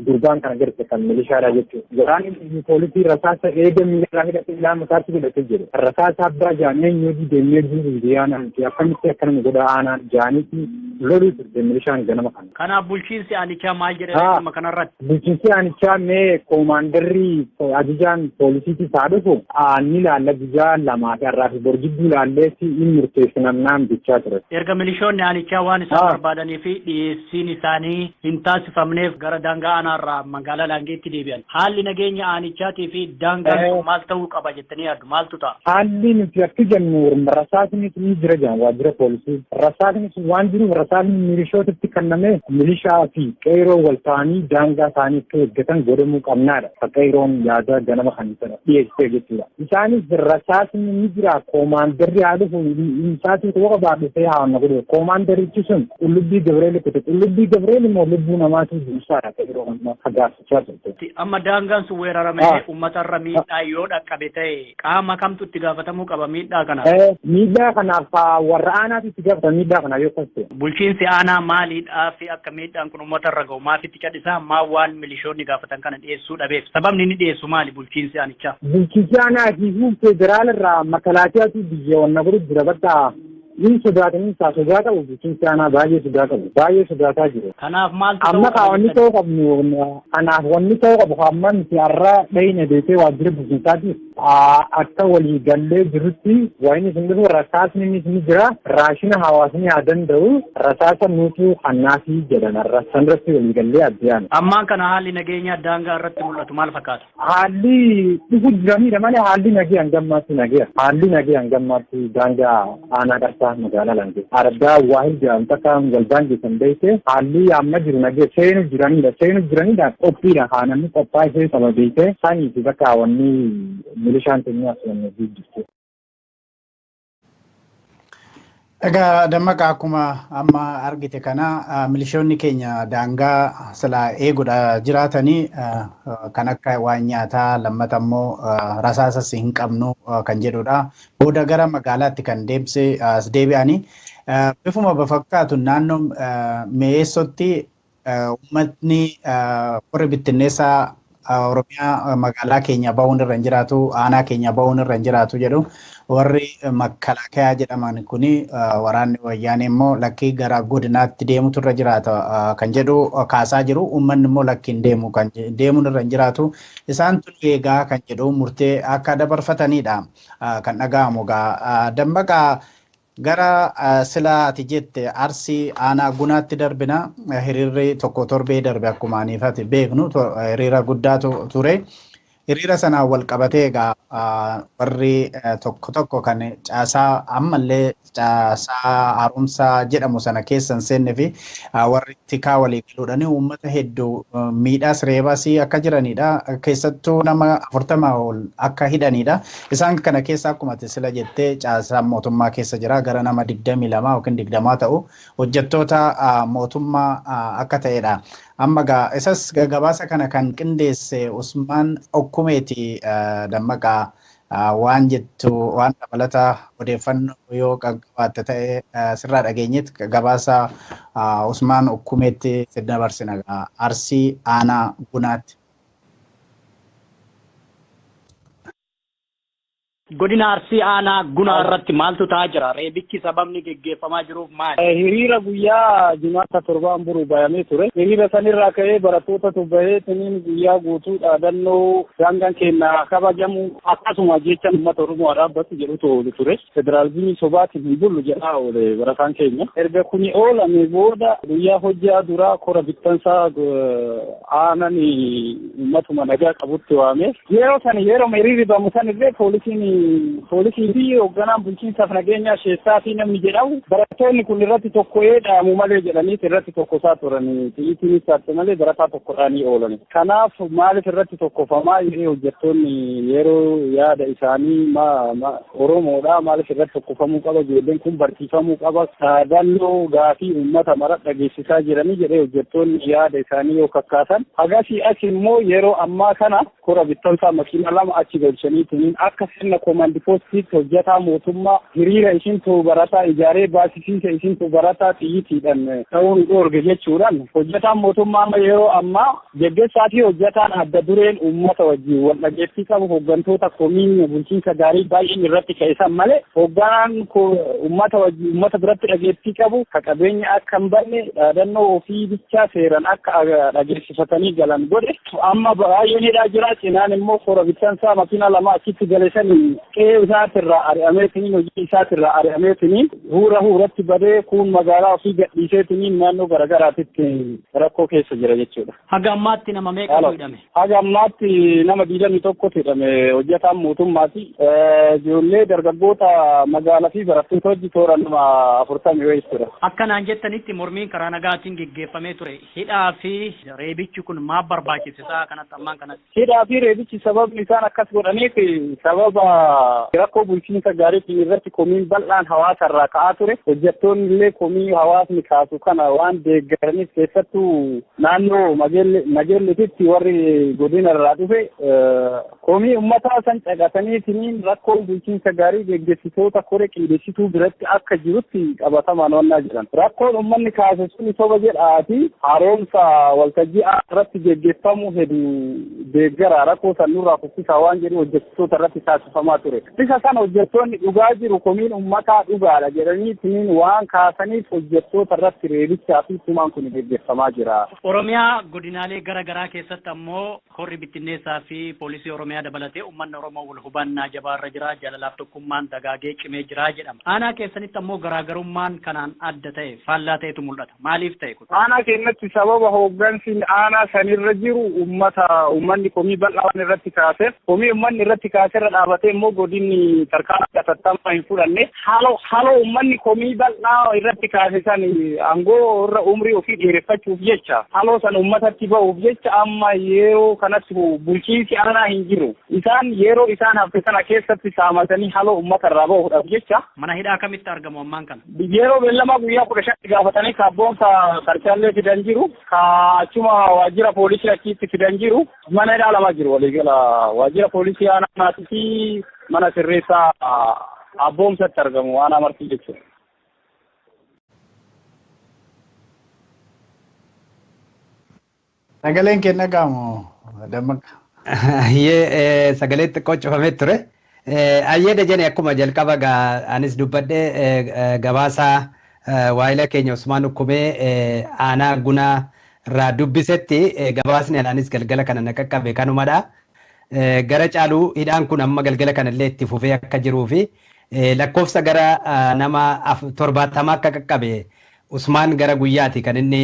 gurbaan kana garte kan milishaadha jechuudha. Waraanni poolisii rasaasa eega miilarraa hidhatee ilaa mataatti godhatee jiru. Rasaasa abbaa ja'an eenyu deemnee jiru aanaan akkamitti akkanuma godha aanaan ja'aniiti loluu turte milishaan ganama kana. Kanaaf bulchiinsi aanichaa maal jedhee dhimma kanarratti? Bulchiinsi aanichaa mee koomaandarri ajajaan poolisiitis haa dhufu, ni laalla, guyyaa lamaa fi har'aa fi bor jidduu laalleetti inni murteessinannaan bichaa ture. Erga milishoonni aanichaa waan isaan barbaadanii fi dhiyeessiin isaanii hin taasifamneef gara daangaa aanaarraa magaalaa Laangeetti deebi'an. Haalli nageenya aanichaatii fi daangaan sun maal ta'uu qaba jettanii yaaddu? Maaltu ta'a? Haalli nuti akka jennu rasaasni ni jira jedhan waajjira poolisii. Rasaasni sun waan jiruuf rasaasni milishootatti kenname, milishaa fi qeeroo wal ta'anii daangaa isaanii akka eeggatan godhamuu qabnaadha. Qeeroon yaada ganama kan dhiyeessee jechuudha. Isaanis rasaasni ni jira, koomaandarri haa dhufu, isaatii tokko qabaa dhufee haa na godhu. Koomaandarichi sun Qullubbii Gabreel kute. Qullubbii Gabreel immoo lubbuu namaatu dursaadha qeeroo gaafachaa turte. Amma daangaan sun weeraramee uummatarra miidhaa yoo dhaqqabe ta'e qaama kamtu itti gaafatamuu qaba miidhaa kanaaf? Miidhaa kanaaf warra aanaatu itti gaafatama miidhaa kanaaf yoo akkas ta'e. Bulchiinsi aanaa maaliidhaaf akka miidhaan kun uummatarra ga'u maaf itti callisaa, maal waan milishoonni gaafatan kana dhiyeessuu dhabeef, sababni inni dhiyeessu maali bulchiinsi aanichaa? Bulchiinsi aanaa fi federaala irraa makalaatiyaatu biyya wanna godhu jira, bakka inni sodaatanii isaa sodaa qabu, bulchiinsi aanaa baay'ee sodaa qabu, baay'ee sodaataa jiru. Kanaaf maaltu Amma kaa wanni ta'uu qabnu, kanaaf wanni ta'uu qabu amma nuti har'a dhayina beekee waajjira bulchiinsaatiif akka walii gallee jirutti wayini isin dhufu, rasaasni innis ni jira, raashina hawaasni haa danda'u, rasaasa nuutu kannaafii jedhan, har'a sanirratti walii gallee addiyaan. Ammaan kana haalli nageenyaa daangaa irratti mul'atu maal fakkaata? Haalli dhufu jiranidha malee haalli nagee hangammaatti nagee. Haalli nagee hangammaatti daangaa aanaa Qarsaa magaalaa Laangee. Ardaa Waahil jedhamu takka wal daangessan beekte, haalli amma jiru nagee, seenu jiranidha. Seenu jiranidha, qophiidha, haa namni qophaa'ee seenu qaba beekte, sanii fi bakka wanni milishaan keenyaas wanni jirtu. Egaa Dammaqaa, akkuma amma argite kana milishoonni keenya daangaa silaa eeguudha jiraatanii kan akka waan nyaataa, lammata immoo rasaasas hin qabnu kan jedhudha. Booda gara magaalaatti kan deemse as deebi'anii bifuma fakkaatu naannoo Mi'eessootti uummatni warri bittinneessaa Oromiyaa magaalaa keenya bahuun irra hin jiraatu, aanaa keenya bahuun irra hin jiraatu jedhu. Warri makkalaakayaa jedhaman kuni waraanni wayyaanee immoo lakkii gara godinaatti deemutu irra jiraata kan jedhu kaasaa jiru. Uummanni immoo lakkiin deemu kan deemuun irra hin jiraatu. Isaan tun eegaa kan jedhu murtee akka dabarfatanidha kan dhaga'amu. Egaa Dammaqaa, gara sila ati jette Arsii aanaa Gunaatti darbina. Hiriirri tokko torbee darbe akkuma aniifati beeknu hiriira guddaatu ture. Hiriira sanaan wal qabatee egaa warri tokko tokko kan caasaa ammallee caasaa haaromsaa jedhamu sana keessa hin seenne fi warri tikaa walii galuudhaan uummata hedduu miidhaas reebaas akka jiranidha. Keessattuu nama 40 ol akka hidhanidha. Isaan kana keessa akkuma ati sila jettee caasaan mootummaa keessa jira, gara nama 22 yookiin 20 ta'u hojjettoota mootummaa akka ta'edha. Amma gaa isas gabaasa kana kan qindeesse Usmaan Okkumeeti. Dammaqaa, waan jettu waan dabalata odeeffannoo yoo qabaatte ta'e sirraa dhageenyetti gabaasa Usmaan Okkumeetti si dabarsina Arsii aanaa Gunaatti. Godina Arsii aanaa Gunaa irratti maaltu ta'aa jira? Reebichi sababni geggeeffamaa jiruuf maali? Hiriira guyyaa Jimaata torbaan buru bayamee ture. Hiriira sanirraa ka'ee barattootatu bahee tuniin guyyaa guutuu dhaadannoo daangaan keenya kabajamu, akkasuma jecha uummata Oromoo dhaabbatu jedhutu oolu ture. Federaalizimii sobaatiin hin bullu jedhaa oole barataan keenya. Erga kuni oolame booda guyyaa hojjaa duraa kora bittansaa aanan uummatuma nagaa qabutti waame. Yeroo sana yeroo hiriirri bamu sanillee poolisii fi hoogganaan bulchiinsaaf nageenyaa Sheessaa fi namni jedhamu barattoonni kun irratti tokko'ee dhaamu malee jedhaniit irratti tokkosaa turanii, xiyyiitiinis taate malee barataa tokkodhaanii oolan. Kanaaf maaliif irratti tokkofamaa jedhee hojjettoonni yeroo yaada isaanii Oromoodha, maaliif irratti tokkofamuu qaba, ijoolleen kun barsiifamuu qaba, dhaadannoo gaafii uummata mara dhageessisaa jiranii jedhee hojjettoonni yaada isaanii yoo kakkaasan, hagasii as immoo yeroo ammaa kana kora bittansaa makiina lama achi galchanii tuniin akka sirna koomandi poostiitti hojjetaa mootummaa hiriira isintu barataa ijaaree baasisiisa, isintu barataa xiyyiitiidhaan ta'uun dhoorge jechuudhaan hojjetaan mootummaa amma yeroo ammaa geggeessaa fi hojjetaan adda dureen uummata wajjin wal dhageettii qabu hooggantoota komiin bulchiinsa gaarii baay'een irratti ka'isan malee, hoogganaan uummata wajjin uummata biratti dhageettii qabu ka qabeenya akka hin banne dhaadannoo ofii bichaa seeran akka dhageessifatanii galan godhe amma baay'een hidhaa jira. Cinaan immoo kora bittansaa makiina lama achitti gale sanii qe'ee isaatirraa ari'ameetiniin, hojii isaatirraa ari'ameetiniin, huura huuratti badee, kun magaalaa ofii gadhiiseetiniin naannoo garagaraatitti rakkoo keessa jira jechuudha. Haga ammaatti nama meeqatu hidhame? Haga ammaatti nama 21tu hidhame, hojjetaan mootummaati. Ijoollee dargaggoota magaalaa fi barattoota hojii toora nama 40 wayii ture. Akkanaan jettanitti mormiin karaa nagaatiin geggeeffamee ture. Hidhaa fi reebichi kun maaf barbaachise isaa kanatti ammaan kanatti? Hidhaa fi reebichi sababni isaan akkas godhaniif sababa rakkoo bulchiinsa gaariitiin irratti komiin bal'aan hawaasa irraa ka'aa ture. Hojjettoonni illee komii hawaasni kaasu kana waan deeggaraniif, keessattuu naannoo Nageelletitti warri godina irraa dhufe komii uummataa san caqasaniitiin rakkoo bulchiinsa gaarii geggeessitoota koree qindeessituu biratti akka jirutti qabatamaan wannaa jiran. Rakkoon uummanni kaase sun soba jedhaati haaromsa waltajjii irratti geggeeffamu hedu deeggara, rakkoo san nurraa kuffisaa waan jedhu hojjettoota irratti taasifamaa ture. Isa sana hojjettoonni dhugaa jiru, komiin uummataa dhugaadha jedhanii waan kaasaniif hojjettoota irratti reebichaa fi tumaan kun geggeeffamaa jira. Oromiyaa godinaalee gara garaa keessatti ammoo horri bittinneessaa fi poolisii Oromiyaa dabalatee uummanni Oromoo wal hubannaa jabaarra jira, jaalalaaf tokkummaan dagaagee cimee jira jedhama. Aanaa keessanitti ammoo garaagarummaan kanaan adda ta'e, faallaa ta'etu mul'ata. Maaliif ta'e kun? Aanaa keenyatti sababa hooggansi aanaa sanirra jiru uummata uummanni komii bal'aa waan irratti kaaseef, komii uummanni irratti kaaserra dhaabatee immoo Yoo godinni tarkaanfii hatattamaa hin fudhanne, haaloo uummanni komii bal'aa irratti kaasisan, aangoo irra umrii ofii dheereffachuuf jecha, haaloo san uummatatti ba'uuf jecha, amma yeroo kanatti bulchiinsi aanaa hin jiru. Isaan yeroo isaan hafte sana keessatti saamatanii haaloo uummata irraa ba'uudhaaf jecha. Mana hidhaa kamitti argamu ammaan kana? Yeroo beellamaa guyyaa 15 gaafatanii kaabboonsa karchaallee fidan jiru. Ka achuma waajjira poolisii achitti fidan jiru. Mana hidhaa lama jiru waliigala, waajjira poolisii aanaa fi mana sirreessaa abboomsatti argamu, aanaa Martii jechuudha. Sagaleen kee dhaga'amu, Dammaqa. Ayyee, sagalee xiqqoo cufamee ture. Ayyee Dajane, akkuma jalqaba anis dubbadhee, gabaasaa waayila keenya Usmaan Ukkumee aanaa Gunaa irraa dubbisetti, gabaasni anis galgala kana na qaqqabe kanumadha. Gara caaluu hidhaan kun amma galgala kanallee itti fufee akka jiruu fi lakkoofsa gara nama 70 akka qaqqabe Usmaan gara guyyaati kan inni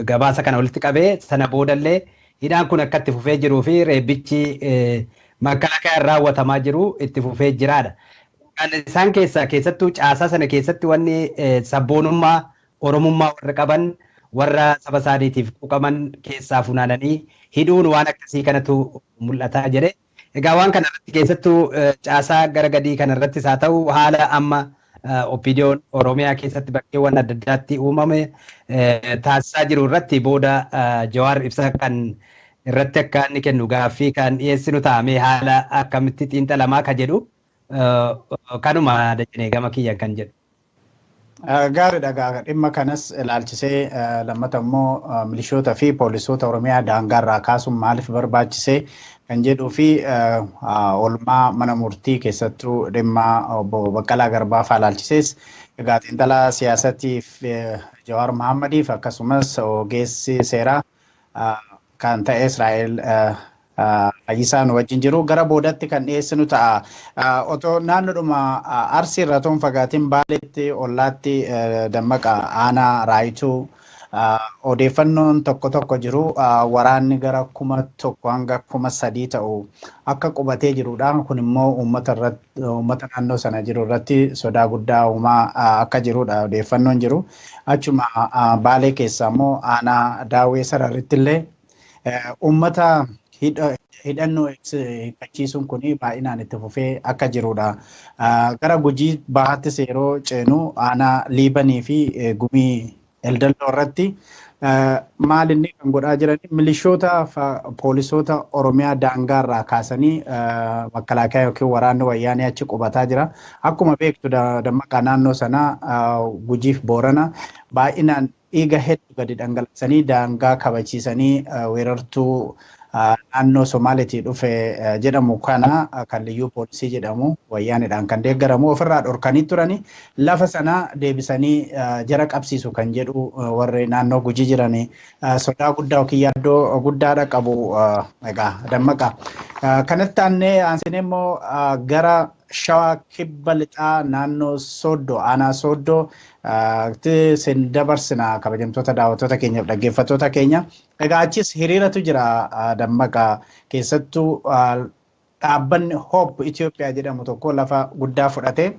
gabaasa kana walitti qabee. Sana boodallee hidhaan kun akka itti fufee jiruu fi reebbichi makalaakaa raawwatamaa jiru itti fufee jiraadha. Kan isaan keessaa keessattuu caasaa sana keessatti wanni sabboonummaa Oromummaa warra qaban, warra saba isaaniitiif quuqaman keessaa funaananii hidhuun waan akkasii kanatu mul'ataa jedhe. Egaa waan kana irratti, keessattuu caasaa gara gadii kana irrattis haa ta'u, haala amma OPDO'n Oromiyaa keessatti bakkeewwan adda addaatti uumame taasisaa jiru irratti booda Jawaar ibsa kan irratti akka inni kennu gaaffii kan dhiyeessinu ta'amee, haala akkamitti xiinxalamaa ka jedhu kanuma, Dajanee, gama kiyyan kan jedhu. Gaariidha, gaafa dhimma kanas ilaalchisee lammata immoo milishoota fi poolisoota Oromiyaa daangaarraa kaasuun maaliif barbaachisee kan jedhuu fi oolmaa mana murtii, keessattuu dhimma obbo Baqqalaa Garbaa fa'aa ilaalchisees, egaa xiinxalaa siyaasatiif Jawaar Mahaammadiif akkasumas ogeessi seeraa kan ta'e Israa'el Fayyisaa nu wajjin jiru, gara boodatti kan dhiyeessinu ta'a. Otoo naannoodhuma Arsii irraa otoo hin fagaatin Baaleetti ollaatti, Dammaqa, aanaa Raayituu odeeffannoon tokko tokko jiru waraanni gara 1000 hanga 3000 ta'u akka qubatee jirudha. Kun immoo uummata irratti, uummata naannoo sana jiru irratti sodaa guddaa uumaa akka jirudha odeeffannoon jiru. Achuma Baalee keessaa immoo aanaa Daawwee Sararritti illee uummata hidhannoo hiikkachiisuun kun baay'inaan itti fufee akka jirudha. Gara Gujii Bahaattis yeroo ceenu aanaa Liibanii fi Gumii Eldalloo irratti maal inni kan godhaa jiran, milishoota poolisoota Oromiyaa daangaarraa kaasanii makalaakaa yookiin waraanni wayyaanee achi qubataa jira. Akkuma beektu, Dammaqaa, naannoo sanaa Gujiif Boorana baay'inaan dhiiga hedduu gadi dhangalaasanii daangaa kabachiisanii weerartuu naannoo Somaaliitii dhufe jedhamu kana, kan liyyuu poolisii jedhamu wayyaanidhaan kan deeggaramu, ofirraa dhorkanii turani. Lafa sana deebisanii jara qabsiisu kan jedhu warri naannoo Gujii jirani sodaa guddaa yookiin yaaddoo guddaadha qabu. Egaa Dammaqa, kanatti aannee aansinee immoo gara Shawaa Kibba Lixaa naannoo Sooddoo, aanaa Sooddoo sin dabarsina, kabajamtoota daawwattoota keenyaaf dhaggeeffattoota keenya. Egaa achis hiriiratu jira, Dammaqa, keessattuu dhaabbanni Hope Itoophiyaa jedhamu tokko lafa guddaa fudhate,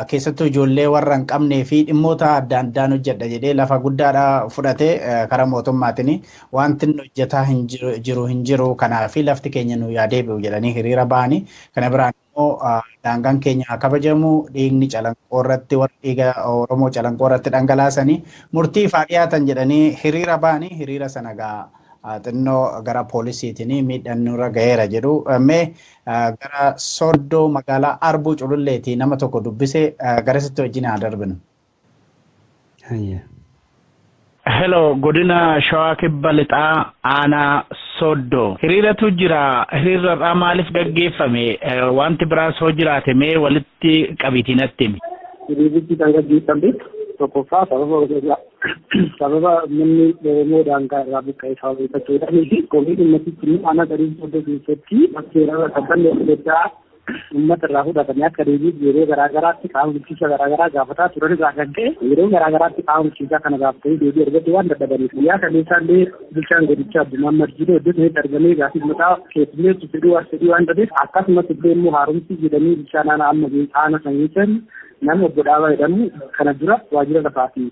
keessattuu ijoollee warra hin qabnee fi dhimmoota adda addaan hojjedha jedhee lafa guddaadha fudhate. Karaa mootummaatiin wanti inni hojjetaa hin jiru hin jiru, kanaaf lafti keenya nu yaa deebi'u jedhanii hiriira ba'anii, kana biraan immoo daangaan keenya haa kabajamu, dhiigni Calanqoo irratti, warri dhiiga Oromoo Calanqoo irratti dhangalaasanii murtiif haa dhiyaatan jedhanii hiriira ba'anii, hiriira sana gaa xinnoo gara poolisiitiin miidhaan nurra ga'eera jedhu. Mee gara Sooddoo magaalaa Arbuu Cululleetii nama tokko dubbise, garasitti wajjin haa darbinu. Hello, godina Shawaa Kibba Lixaa aanaa Sooddoo. Hiriiratu jira. Hiriirra irraa maaliif gaggeeffame? Wanti biraas hoo jiraate mee walitti qabiitii natti himi. Hiriirichi kan gaggeeffame tokkoffaa sababa namni Oromoo daangaa irraa buqqa'e sababeeffachuudhaan fi komii dhimmatichi immoo aanaa sadii Sooddoo keessatti seerarra sabbanni adda addaa Uummata irraa fudhatanii akka deebiif yeroo garaagaraatti qaama bulchiinsa garaagaraa gaafataa turan irraa kan ka'e yeroo garaagaraatti qaama bulchiinsaa kana gaafatanii deebii argachuu waan dadhabaniif. Guyyaa kaleessaa illee bulchaan godichaa Abdii Mahammad Jidoo iddoo sanatti argamee gaafii uummataa keessummeessu fedhii waan ta'eef, akkasumas illee immoo haaromsi jedhanii bulchaan aanaa amma aanaa saniisan nama obbo Dhaabaa jedhamu kana dura waajjira lafaa fi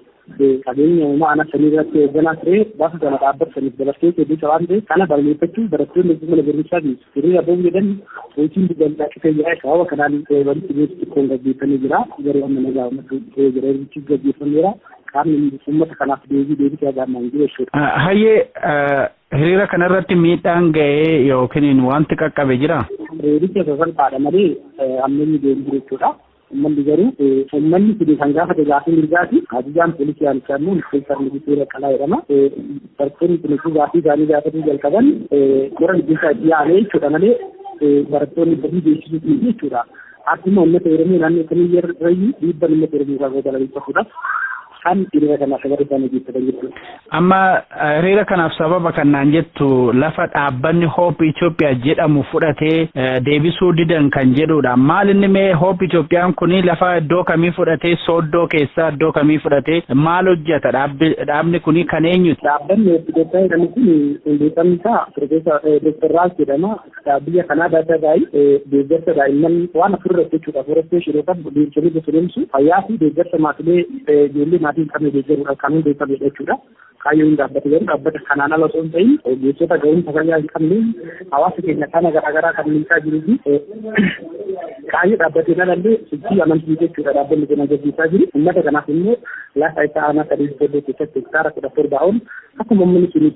qabeenya uumamaa aanaa sanii irratti hoogganaa ture gaafa sana dhaabbata saniif dabarsee kennuu waan ta'eef, kana balleeffachuu barattoonni mana barumsaa hiriira ba'uu jedhan hojiin bal'aa cufee jira. Sababa kanaan walitti bu'iinsi xiqqoon gaggeeffamee jira. Garuu amma nagaa uummatu jira, hiriirichi gaggeeffameera. Qaamni uummata kanaaf deebii deebisee gaammaan jiru jechuudha. Hayyee, hiriira kanarratti miidhaan ga'ee yookiin wanti qaqqabe jira? Reebicha sasalphaadha malee amma inni deemu jiru jechuudha. Uummanni garuu uummanni kun kan gaafate gaafii mirgaati. Ajajaan poolisii aanichaa immoo Inspektar Nugusee Baqqalaa jedhama. Barattoonni kun utuu gaafii isaanii gaafatuu jalqaban gara bilisa itti yaa'anii jechuudha malee barattoonni badii beeksisuuf miti jechuudha. Akkuma uummata Oromoo naannoo kamiyyuu dhiibbaan uummata Oromoo irraa balaleeffachuudhaaf kan hiriira kanaaf sagalee isaanii geessisan jechuudha. Amma hiriira kanaaf sababa kanaan jettu lafa dhaabbanni Hope Itoophiyaa jedhamu fudhatee deebisuu didan kan jedhudha. Maal inni mee Hope Itoophiyaan kuni lafa iddoo kamii fudhatee, Sooddoo keessaa iddoo kamii fudhatee, maal hojjeta, dhaabni kuni kan eenyuti? Dhaabbanni Hope Itoophiyaa jedhamu kun hundeeffamni isaa Profeesar Dr. Raas jedhama. Biyya Kanaadaa irraa deeggarsa daa'imman waan afur irratti jechuudha. Afforestation yookaan deebisanii bosonumsu, fayyaa fi deeggarsa maatiilee ijoollee maatii hin qabne deeggaruudhaaf kan hundeeffamedha jechuudha. Kaayyoon dhaabbata garuu dhaabbata kanaan ala osoo hin ta'in ogeessota ga'umsa fayyaa hin qabne hawaasa keenya kana garaagaraa kan miidhaa jiruu fi kaayyoo dhaabbateen alallee sochii amantii jechuudha dhaabbanni kun gaggeessaa jiru. Uummata kanaaf immoo lafa isaa aanaa sadii Sooddoo keessatti hektaara 17 ol akkuma uummanni sun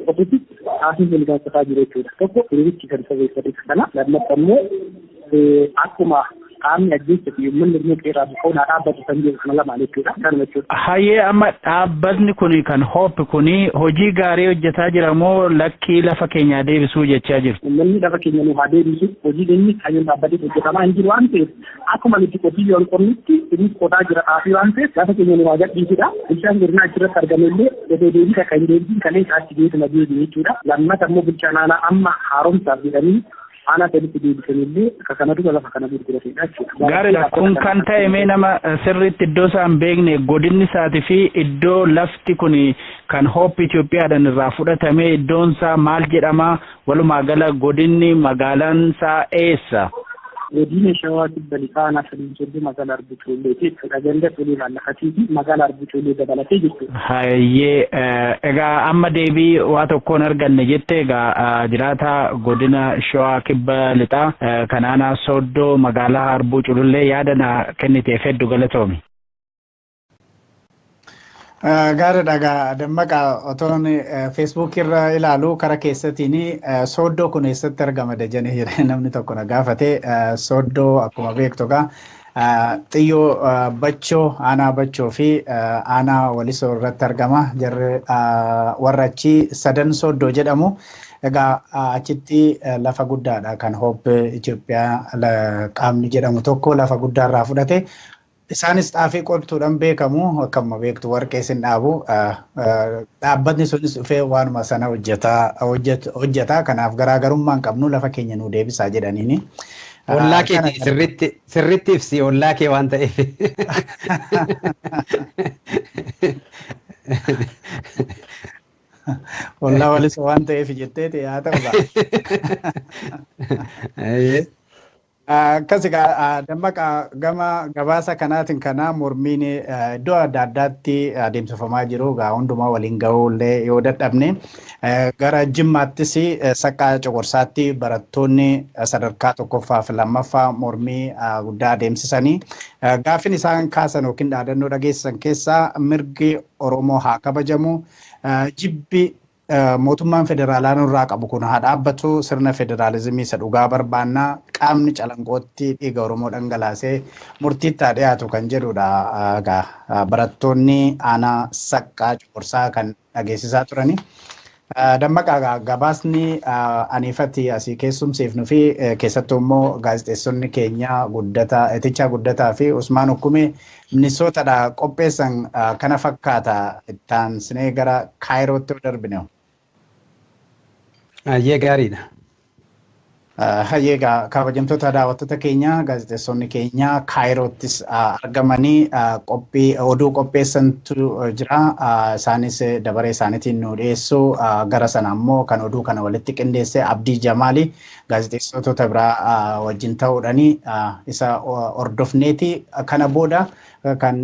qotutti xaafii sun gaafataa jiru jechuudha. Tokko hiriirichi kan sabeeffate kana, lammaffaa immoo akkuma qaamni ajjeessa fi uummanni immoo qeerraa buqqa'uun haa dhaabbatu kan jedhu kana lamaan jechuudha. Kanuma jechuudha. Hayyee, amma dhaabbatni kun kan Hope kuni hojii gaarii hojjetaa jira moo lakkii lafa keenyaa deebisuu jechaa jiru? Uummanni lafa keenya nu haa deebisu, hojii inni kaayyoon dhaabbatee hojjetamaa hin jiru waan ta'eef, akkuma nuti qotiyyoon qonnutti innis qotaa jira xaafii waan ta'eef lafa keenya nu haa gadhiisudha. Bulchaan godinaa achirratti argame illee osoo deebii takka hin deebisin kalee isaatti geessuma deebi'e jechuudha. Lammata immoo bulchaan aanaa amma haaromsaaf jedhanii aanaa sadiitti deebisanillee akka kana dura lafa kana gurguratedha jechuudha. Gaariidha. Kun kan ta'e mee nama sirriitti iddoo isaa hin beekne, godinni isaatii fi iddoo lafti kun kan Hope Itoophiyaadhaan irraa fudhatame iddoon isaa maal jedhama? Walumaa gala godinni magaalaan isaa eessa? Godina Shawaa Kibba Lixaa aanaa sadii Soddoo magaalaa Arbuu Cululleeti jechuudha. Ganda Tulii Laallafatii fi magaalaa Arbuu Culullee dabalatee jechuudha. Hayyee, egaa amma deebii waa tokkoon arganne jette. Egaa jiraata godina Shawaa Kibba Lixaa kan aanaa Sooddoo magaalaa Arbuu Culullee yaada na kenniteef hedduu galatoomi. Gaariidha egaa Dammaqa, otoon Feesbuuk irra ilaalu kara keessatiin Sooddoo kun eessatti argama Dajanee jedhee namni tokko na gaafate. Sooddoo akkuma beektu egaa xiyyoo Bachoo, aanaa Bachoo fi aanaa Walisoo irratti argama. Jarri warra achii sadan Sooddoo jedhamu. Egaa achitti lafa guddaadha kan Hope Itoophiyaa qaamni jedhamu tokko lafa guddaarraa fudhate. Isaanis xaafii qoltuudhaan beekamu, akkuma beektu warqee sin dhaabu. Dhaabbatni sunis dhufee waanuma sana hojjetaa, kanaaf garaagarummaan qabnu lafa keenya nuu deebisaa jedhaniini. Ollaa keeti sirriitti sirriitti ibsi, ollaa kee waan ta'eef. Ollaa walis waan ta'eef jetteeti, haa ta'u. Akkas egaa Dammaqa, gama gabaasa kanaatiin kana mormiin iddoo adda addaatti adeemsifamaa jiru egaa hundumaa waliin gahuu illee yoo dadhabne, gara Jimmaattis Saqqaa Coqorsaatti barattoonni sadarkaa tokkoffaa fi lammaffaa mormii guddaa adeemsisanii gaaffiin isaan kaasan yookiin dhaadannoo dhageessisan keessaa mirgi Oromoo haa kabajamu, jibbi mootummaan federaalaa nurraa qabu kun haa dhaabbatu, sirna federaalizimii isa dhugaa barbaannaa, qaamni Calanqootti dhiiga Oromoo dhangalaasee murtiitti haa dhiyaatu kan jedhudha. Egaa barattoonni aanaa Saqqaa Coqorsaa kan dhageessisaa turani. Dammaqaa, gabaasni aniifatti asii keessumsiifnu fi keessattuu immoo gaazexeessonni keenya Guddataa Etichaa Guddataa fi Usmaan Hukumee Minisootadha qopheessan kana fakkaata. Ittaansinee gara Kaayirootti yoo darbine. Ayyee, gaariidha. Hayyee egaa, kabajamtoota daawwattoota keenya, gaazexeessonni keenya Kaayiroottis argamanii qophii oduu qopheessantu jira. Isaanis dabaree isaaniitiin nu dhiyeessu. Gara sana ammoo kan oduu kana walitti qindeesse Abdii Jamaali gaazexeessitoota biraa wajjin ta'uudhaani isa hordofneeti. Kana booda kan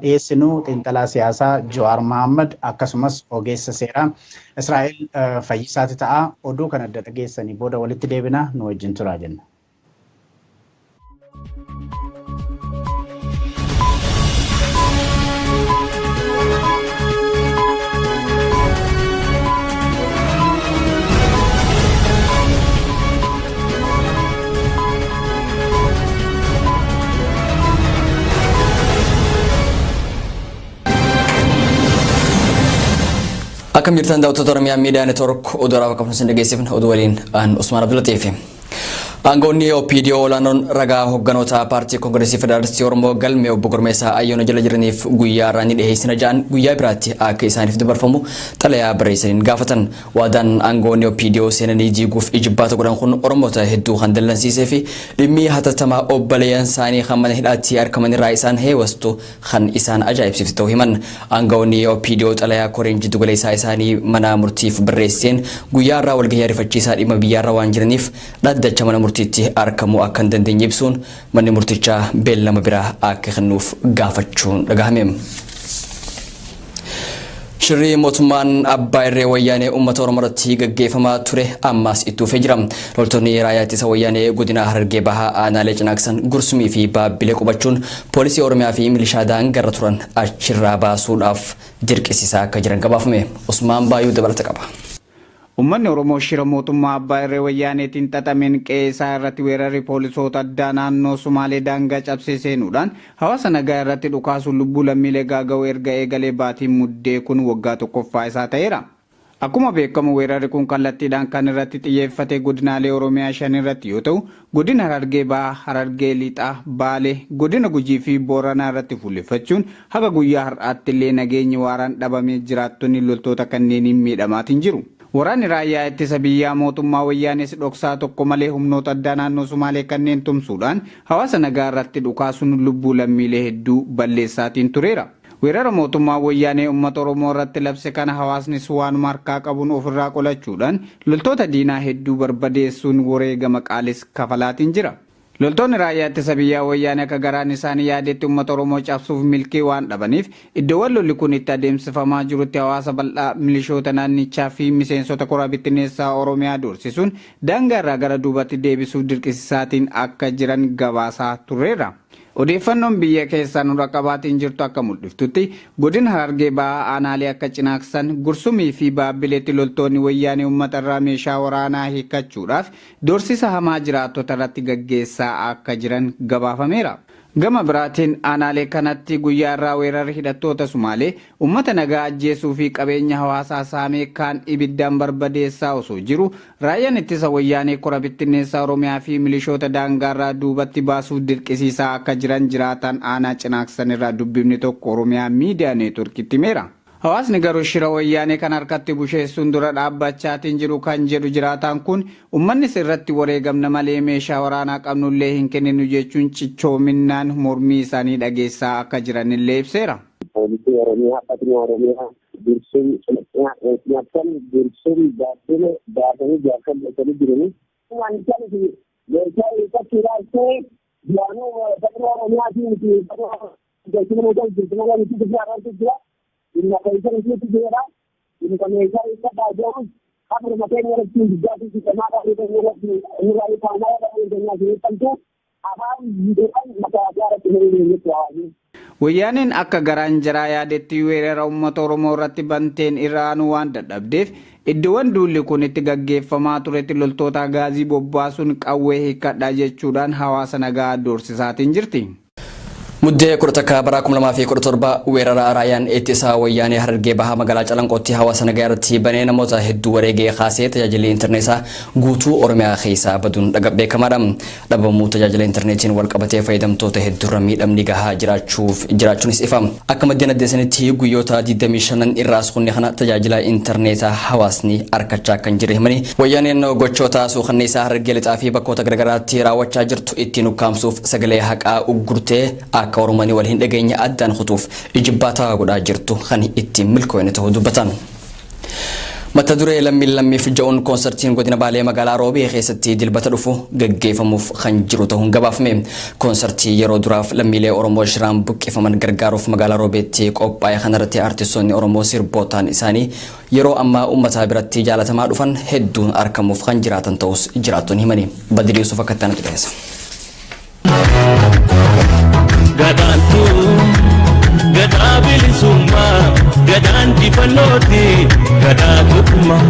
dhiyeessinu xiinxalaa siyaasaa Jawaar Mohammad akkasumas ogeessa seeraa Israa'el Fayyisaati ta'a. Oduu kana adda dhageessanii booda walitti deebina, nu wajjin turaa jenna. Akkam jirtan, daawwattoota Oromiyaa Miidiyaa Neetwoork? Oduu haaraa qabnu isin dhageessifna. Oduu waliin aan Usmaan Abdulaxiif. Aangoonni OPDO olaanoon ragaa hogganoota paartii Koongireesii Federaalistii Oromoo galmee obbo Gurmeessaa Ayyaanoo jala jiraniif guyyaa irraa ni dhiyeessina jedhan guyyaa biraatti akka isaaniif dabarfamu xalayaa barreessaniin gaafatan. Waadaan aangoonni OPDO seenanii diiguuf ijibbaata godhan kun Oromoota hedduu kan dallansiisee fi dhimmi hatattamaa obboleeyyan isaanii kan mana hidhaatti argaman irraa isaan heewastu kan isaan ajaa'ibsiifte ta'uu himan. Aangawoonni OPDO xalayaa koreen jiddu galeessaa isaanii mana murtiif barreesseen guyyaa irraa walgahii ariifachiisaa dhimma biyyaarra waan jiraniif dhaddacha mana murtiitti argamuu akka hin dandeenye ibsuun manni murtichaa beellama biraa akka kennuuf gaafachuun dhagahame. Shirri mootummaan abbaa irree Wayyaanee uummata Oromoo irratti gaggeeffamaa ture ammas itti fufee jira. Loltoonni raayyaa ittisa Wayyaanee godina Harargee Bahaa aanaalee Cinaaksan, Gursumii fi Baabbilee qubachuun poolisii Oromiyaa fi milishaa daangarra turan achirraa baasuudhaaf dirqisiisaa akka jiran gabaafame. Usmaan Baayuu dabalata qaba. Uummanni Oromoo shira mootummaa abbaa irree Wayyaaneetiin xaxameen qe'ee isaa irratti weerarri poolisoota addaa naannoo Sumaalee daangaa cabsee seenuudhaan hawaasa nagaa irratti dhukaasuun lubbuu lammiilee gaaga'uu erga eegalee baatiin Muddee kun waggaa tokkoffaa isaa ta'eera. Akkuma beekamu, weerarri kun kallattiidhaan kan irratti xiyyeeffate godinaalee Oromiyaa shan irratti yoo ta'u, godina Harargee Bahaa, Harargee Lixaa, Baalee, godina Gujii fi Booranaa irratti fuulleffachuun haga guyyaa har'aatti illee nageenyi waaraan dhabamee jiraattonni loltoota kanneeniin miidhamaatiin jiru. Waraanni raayyaa ittisa biyyaa mootummaa Wayyaanis dhoksaa tokko malee humnoota addaa naannoo Sumaalee kanneen tumsuudhaan hawaasa nagaa irratti dhukaasuun lubbuu lammiilee hedduu balleessaatiin tureera. Weerara mootummaa Wayyaanee uummata Oromoo irratti labse kana hawaasnis waanuma harkaa qabuun ofirraa qolachuudhaan loltoota diinaa hedduu barbadeessuun wareegama qaalis kafalaatiin jira. Loltoonni raayyaa ittisa biyyaa Wayyaanee akka garaan isaanii yaadetti uummata Oromoo cabsuuf milkii waan dhabaniif, iddoowwan lolli kun itti adeemsifamaa jirutti hawaasa bal'aa, milishoota naannichaa fi miseensota koraa bittinneessaa Oromiyaa doorsisuun daangaa irraa gara duubatti deebisuuf dirqisisaatiin akka jiran gabaasaa turreerra. Odeeffannoon biyya keessaa nu dhaqqabaatiin jirtu akka mul'iftutti, godina Harargee Bahaa aanaalee akka Cinaaksan, Gursumii fi Baabbileetti loltoonni Wayyaanee uummata irraa meeshaa waraanaa hiikkachuudhaaf doorsisa hamaa jiraattota irratti gaggeessaa akka jiran gabaafameera. Gama biraatiin aanaalee kanatti guyyaa irraa weerarri hidhattoota Sumaalee uummata nagaa ajjeesuu fi qabeenya hawaasaa saamee kaan ibiddaan barbadeessaa osoo jiru, raayyaan ittisa Wayyaanee kora bittinneessaa Oromiyaa fi milishoota daangaarraa duubatti baasuuf dirqisiisaa akka jiran jiraataan aanaa Cinaaksan irraa dubbifni tokko Oromiyaa Miidiyaa Neetworkitti himeera. Hawaasni garuu shira Wayyaanee kan harkatti busheessuun dura dhaabbachaatiin jiru kan jedhu jiraataan kun, uummannis irratti wareegamna malee meeshaa waraanaa qabnullee hin kenninu jechuun cichoominnaan mormii isaanii dhageessaa akka jiranillee ibseera. Poolisii Oromiyaa, Fatuma Oromiyaa, Gursum, Cinaaksan, Gursum, Baabbile baasanii jaarsan galchanii jiranii. Waan isaan meeshaa hiikkachuudhaaf ta'e duraanuu Fatuma Oromiyaatiin miti galchina meeshaa jirtu malee miti irratti jira. Inni akka isa miti jira. Inni kan meeshaa hiikkadhaa jedhus qabruma keenya irratti guddaa fi cimaa qabrii keenya irratti nurraa hiikamaa qabrii keenya hiikkamtu afaan jedhan mataa irratti hin jechuudha hawaasni. Wayyaaneen akka garaan jaraa yaadetti weerara uummata Oromoo irratti banteen irraanuu waan dadhabdeef, iddoowwan duulli kun itti gaggeeffamaa turetti loltoota gaazii bobbaasuun qawwee hiikkadhaa jechuudhaan hawaasa nagaa doorsisaatiin jirti. Muddee 11 bara 2017 weerara raayyaan ittisaa wayyaanee Harargee Bahaa magaalaa Calanqootti hawaasa nagaa irratti banee namoota hedduu wareegee kaasee tajaajilli intarneetaa guutuu Oromiyaa keessaa baduun beekamaadha. Dhabamuu tajaajila intarneetiin wal qabatee fayyadamtoota hedduurra miidhamni gahaa jiraachuuf jiraachuunis ifa. Akka maddeen addeessanitti guyyoota 25 irraa suunni kana tajaajila intarneetaa hawaasni argachaa kan jiru himanii, wayyaaneen gochoota suukanneessaa Harargee Lixaa fi bakkoota garagaraatti raawwachaa jirtu ittiin ukkaamsuuf sagalee haqaa uggurtee akka Oromanii wal hin dhageenye addaan kutuuf ijibbaataa godhaa jirtu kan ittiin milkooyne ta'uu dubbatan. Mata duree lammiin lammiif ja'uun koonsartiin godina Baalee magaalaa Roobee keessatti Dilbata dhufu gaggeeffamuuf kan jiru ta'uun gabaafame. Koonsartii yeroo duraaf lammiilee Oromoo shiraan buqqifaman gargaaruuf magaalaa Roobeetti qophaa'e kanarratti artistoonni Oromoo sirbootaan isaanii yeroo ammaa uummata biratti jaalatamaa dhufan hedduun argamuuf kan jiraatan ta'us jiraattonni himani. Badri Yusuf akka itti aanutti dhiyeessa. Gadaantu gadaa bilisummaa, gadaan jifannooti, gadaa tokkummaa.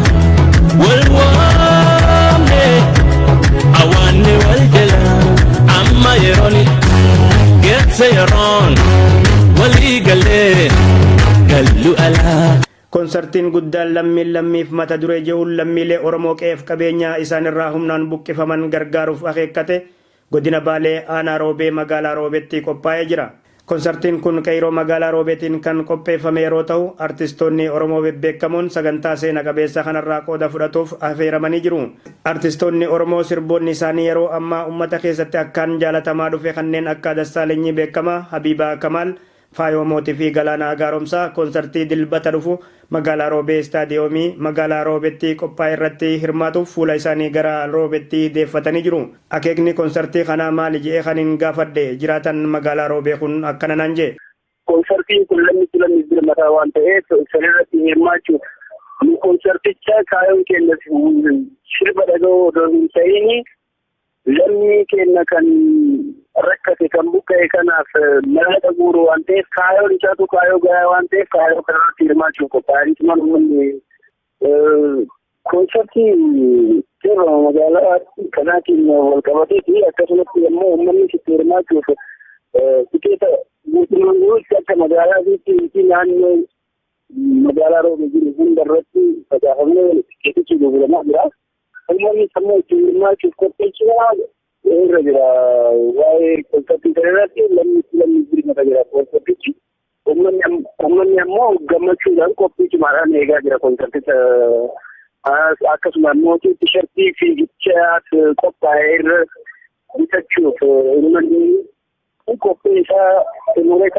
Wal waamne awaanne wal jala, amma yerooni geesse, yeroon walii galee gallu alaa. Konsartiin guddaan lammiin lammiif mata duree jehuun lammiilee Oromoo qe'eef qabeenyaa isaanirraa humnaan buqqifaman gargaaruuf akeekkate godina Baalee aanaa Roobee magaalaa Roobetti qophaa'ee jira. Konsartiin kun qeyroo magaalaa Roobeetiin kan qopheeffame yeroo ta'u, artistoonni Oromoo bebbeekamoon sagantaa seena qabeessa kanarraa qooda fudhatuuf afeeramanii jiru. Artistoonni Oromoo sirboonni isaanii yeroo ammaa uummata keessatti akkaan jaalatamaa dhufe kanneen akka Dassaalenyi Beekamaa, Habiibaa Kamaal, Faayoo Mootii fi Galaanaa Gaaromsaa konsartii Dilbata dhufu magaalaa Roobee Istaadiyoomii magaalaa Roobetti qophaa'e irratti hirmaatuuf fuula isaanii gara Roobetti deeffatanii jiru. Akeekni konsartii kanaa maali je'ee kanin gaafadhe jiraatan magaalaa Roobee kun akkana naan je'e. Konsartiin kun lammitti lammiif birmataa waan ta'eef sanirratti hirmaachuuf nu konsarticha kaayoon keenya sirba dhaga'uu odoo hin ta'in, lammii keenya kan rakkate, kan buqqa'e kanaaf mallaqa guuru waan ta'eef, kaayoon isaatu kaayoo gahaa waan ta'eef, kaayoo kanarratti hirmaachuuf qophaa'anii tuman. Uummanni konsartii sirba magaalaa kanaatiin wal qabatee fi akkasumatti immoo uummanni itti hirmaachuuf tikeeta guutummaan guutuutti akka magaalaatti fi naannoo magaalaa Roobee jiru hunda irratti facaafamee tikeetichi gurguramaa jira. Uummanni sammuu itti hirmaachuuf qopheessuudha irra jira. Waa'ee konsartii kana irratti lammi lammi birmata jira konsartichi. Uummanni ammoo gammachuudhaan qophii cimaadhaan eegaa jira konsarticha. Akkasuma immoo tishartii fiigichaaf qophaa'e irra bitachuuf uummanni qophii isaa xumuree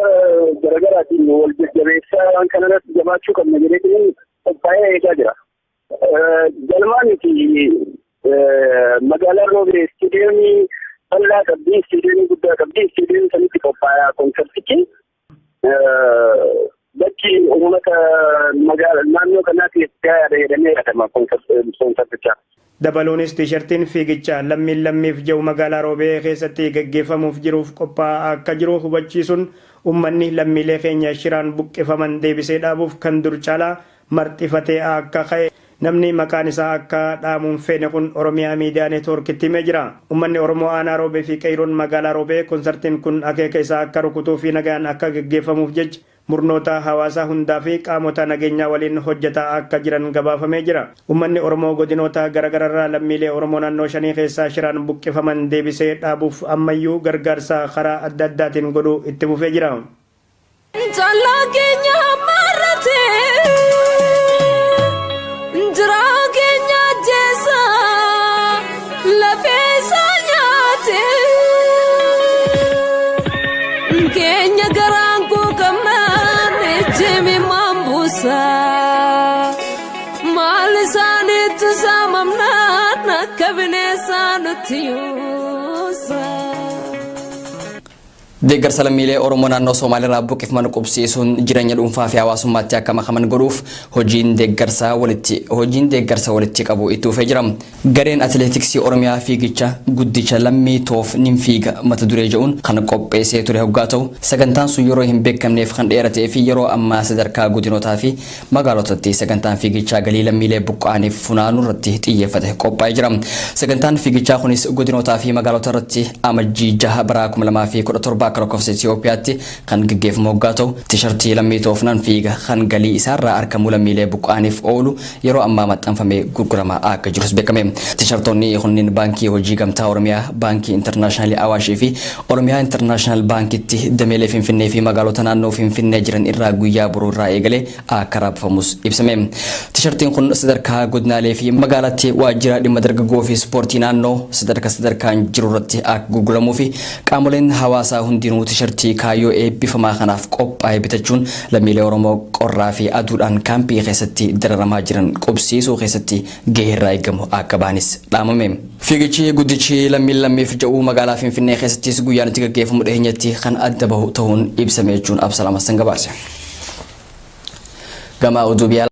garagaraatiin wal jajjabeessaa waan kana irratti jabaachuu qabna jedhee qophaa'ee eegaa jira. Galmaan miti, magaalaan Roobee istiidiyoomii bal'aa qabdi, istiidiyoomii guddaa qabdi, istiidiyoomii sanitti qophaa'aa konsartichi. Bakki uummata magaalaa naannoo kanaatiif gahaadha jedhamee yaadama konsarticha. Dabaluunis tiishartiin fiigicha lammiin lammiif jedhu magaalaa Roobee keessatti gaggeeffamuuf jiruuf qophaa'aa akka jiru hubachiisuun, uummanni lammiilee keenya shiraan buqqifaman deebisee dhaabuuf kan dur caalaa marxifatee akka ka'e namni maqaan isaa akka dhaamuun feene kun Oromiyaa Miidiyaa Neetwoorkitti himee jira. Uummanni Oromoo aanaa Roobee fi qeeyroon magaalaa Roobee konsartiin kun akeeka isaa akka rukutuu fi nagaan akka gaggeeffamuuf jecha murnoota hawaasaa hundaa fi qaamota nageenyaa waliin hojjetaa akka jiran gabaafamee jira. Uummanni Oromoo godinoota garagararraa lammiilee Oromoo naannoo shanii keessaa shiraan buqqifaman deebisee dhaabuuf ammayyuu gargaarsa karaa adda addaatiin godhuu itti fufee jira. Jaalala keenya hammaarrate, jiraa keenya ajjeesa, lafee isaa nyaate. Keenya garaan kuukamnaan ijjimi maambuusa. Maal isaaniitu saamamnaan akka bineensaa nutti yuusa. Deeggarsa lammiilee Oromoo naannoo Somaaliirraa buqqifaman qubsiisuun jireenya dhuunfaa fi hawaasummaatti akka makaman godhuuf hojiin deeggarsa walitti qabu itti fufee jira. Gareen atileetiksii Oromiyaa fiigicha guddicha lammii toof nin fiiga mata duree jedhuun kan qopheessee ture hoggaa ta'u, sagantaan sun yeroo hin beekamneef kan dheeratee fi yeroo ammaa sadarkaa godinootaa fi magaalotatti sagantaan fiigichaa galii lammiilee buqqa'aniif funaanuu irratti xiyyeeffate qophaa'ee jira. Sagantaan fiigichaa kunis godinootaa fi magaalota irratti Amajjii 6 bara 2017 akka lakkoofsa Itoophiyaatti kan gaggeeffamu hoggaa ta'u, tishartii lammii toofnaan fiiga kan galii isaarraa argamu lammiilee buqqa'aniif oolu yeroo ammaa maxxanfamee gurguramaa akka jirus beekame. Tishartoonni kunniin Baankii Hojii Gamtaa Oromiyaa, Baankii Intarnaashinaalii Awaashii fi Oromiyaa Intarnaashinaal Baankitti dameelee Finfinnee fi magaalota naannoo Finfinnee jiran irraa guyyaa boruu irraa eegalee akka raabfamus ibsame. Tishartiin kun sadarkaa godinaalee fi magaalaatti waajjira dhimma dargaggoo fi ispoortii naannoo sadarkaa sadarkaan jiru irratti akka gurguramuu fi qaamoleen hawaasaa hundinuu tishartii kaayyoo eebbifamaa kanaaf qophaa'e bitachuun lammiilee Oromoo qorraa fi aduudhaan kaampii keessatti dararamaa jiran qubsiisuu keessatti gahee irraa eegamu akka bahanis dhaamame. Fiigichi guddichi lammiin lammiif ja'uu magaalaa Finfinnee keessattis guyyaan itti gaggeeffamu dhiheenyatti kan adda bahu ta'uun ibsame jechuun Absalaam Hassan gabaase. Gama oduu biyyaa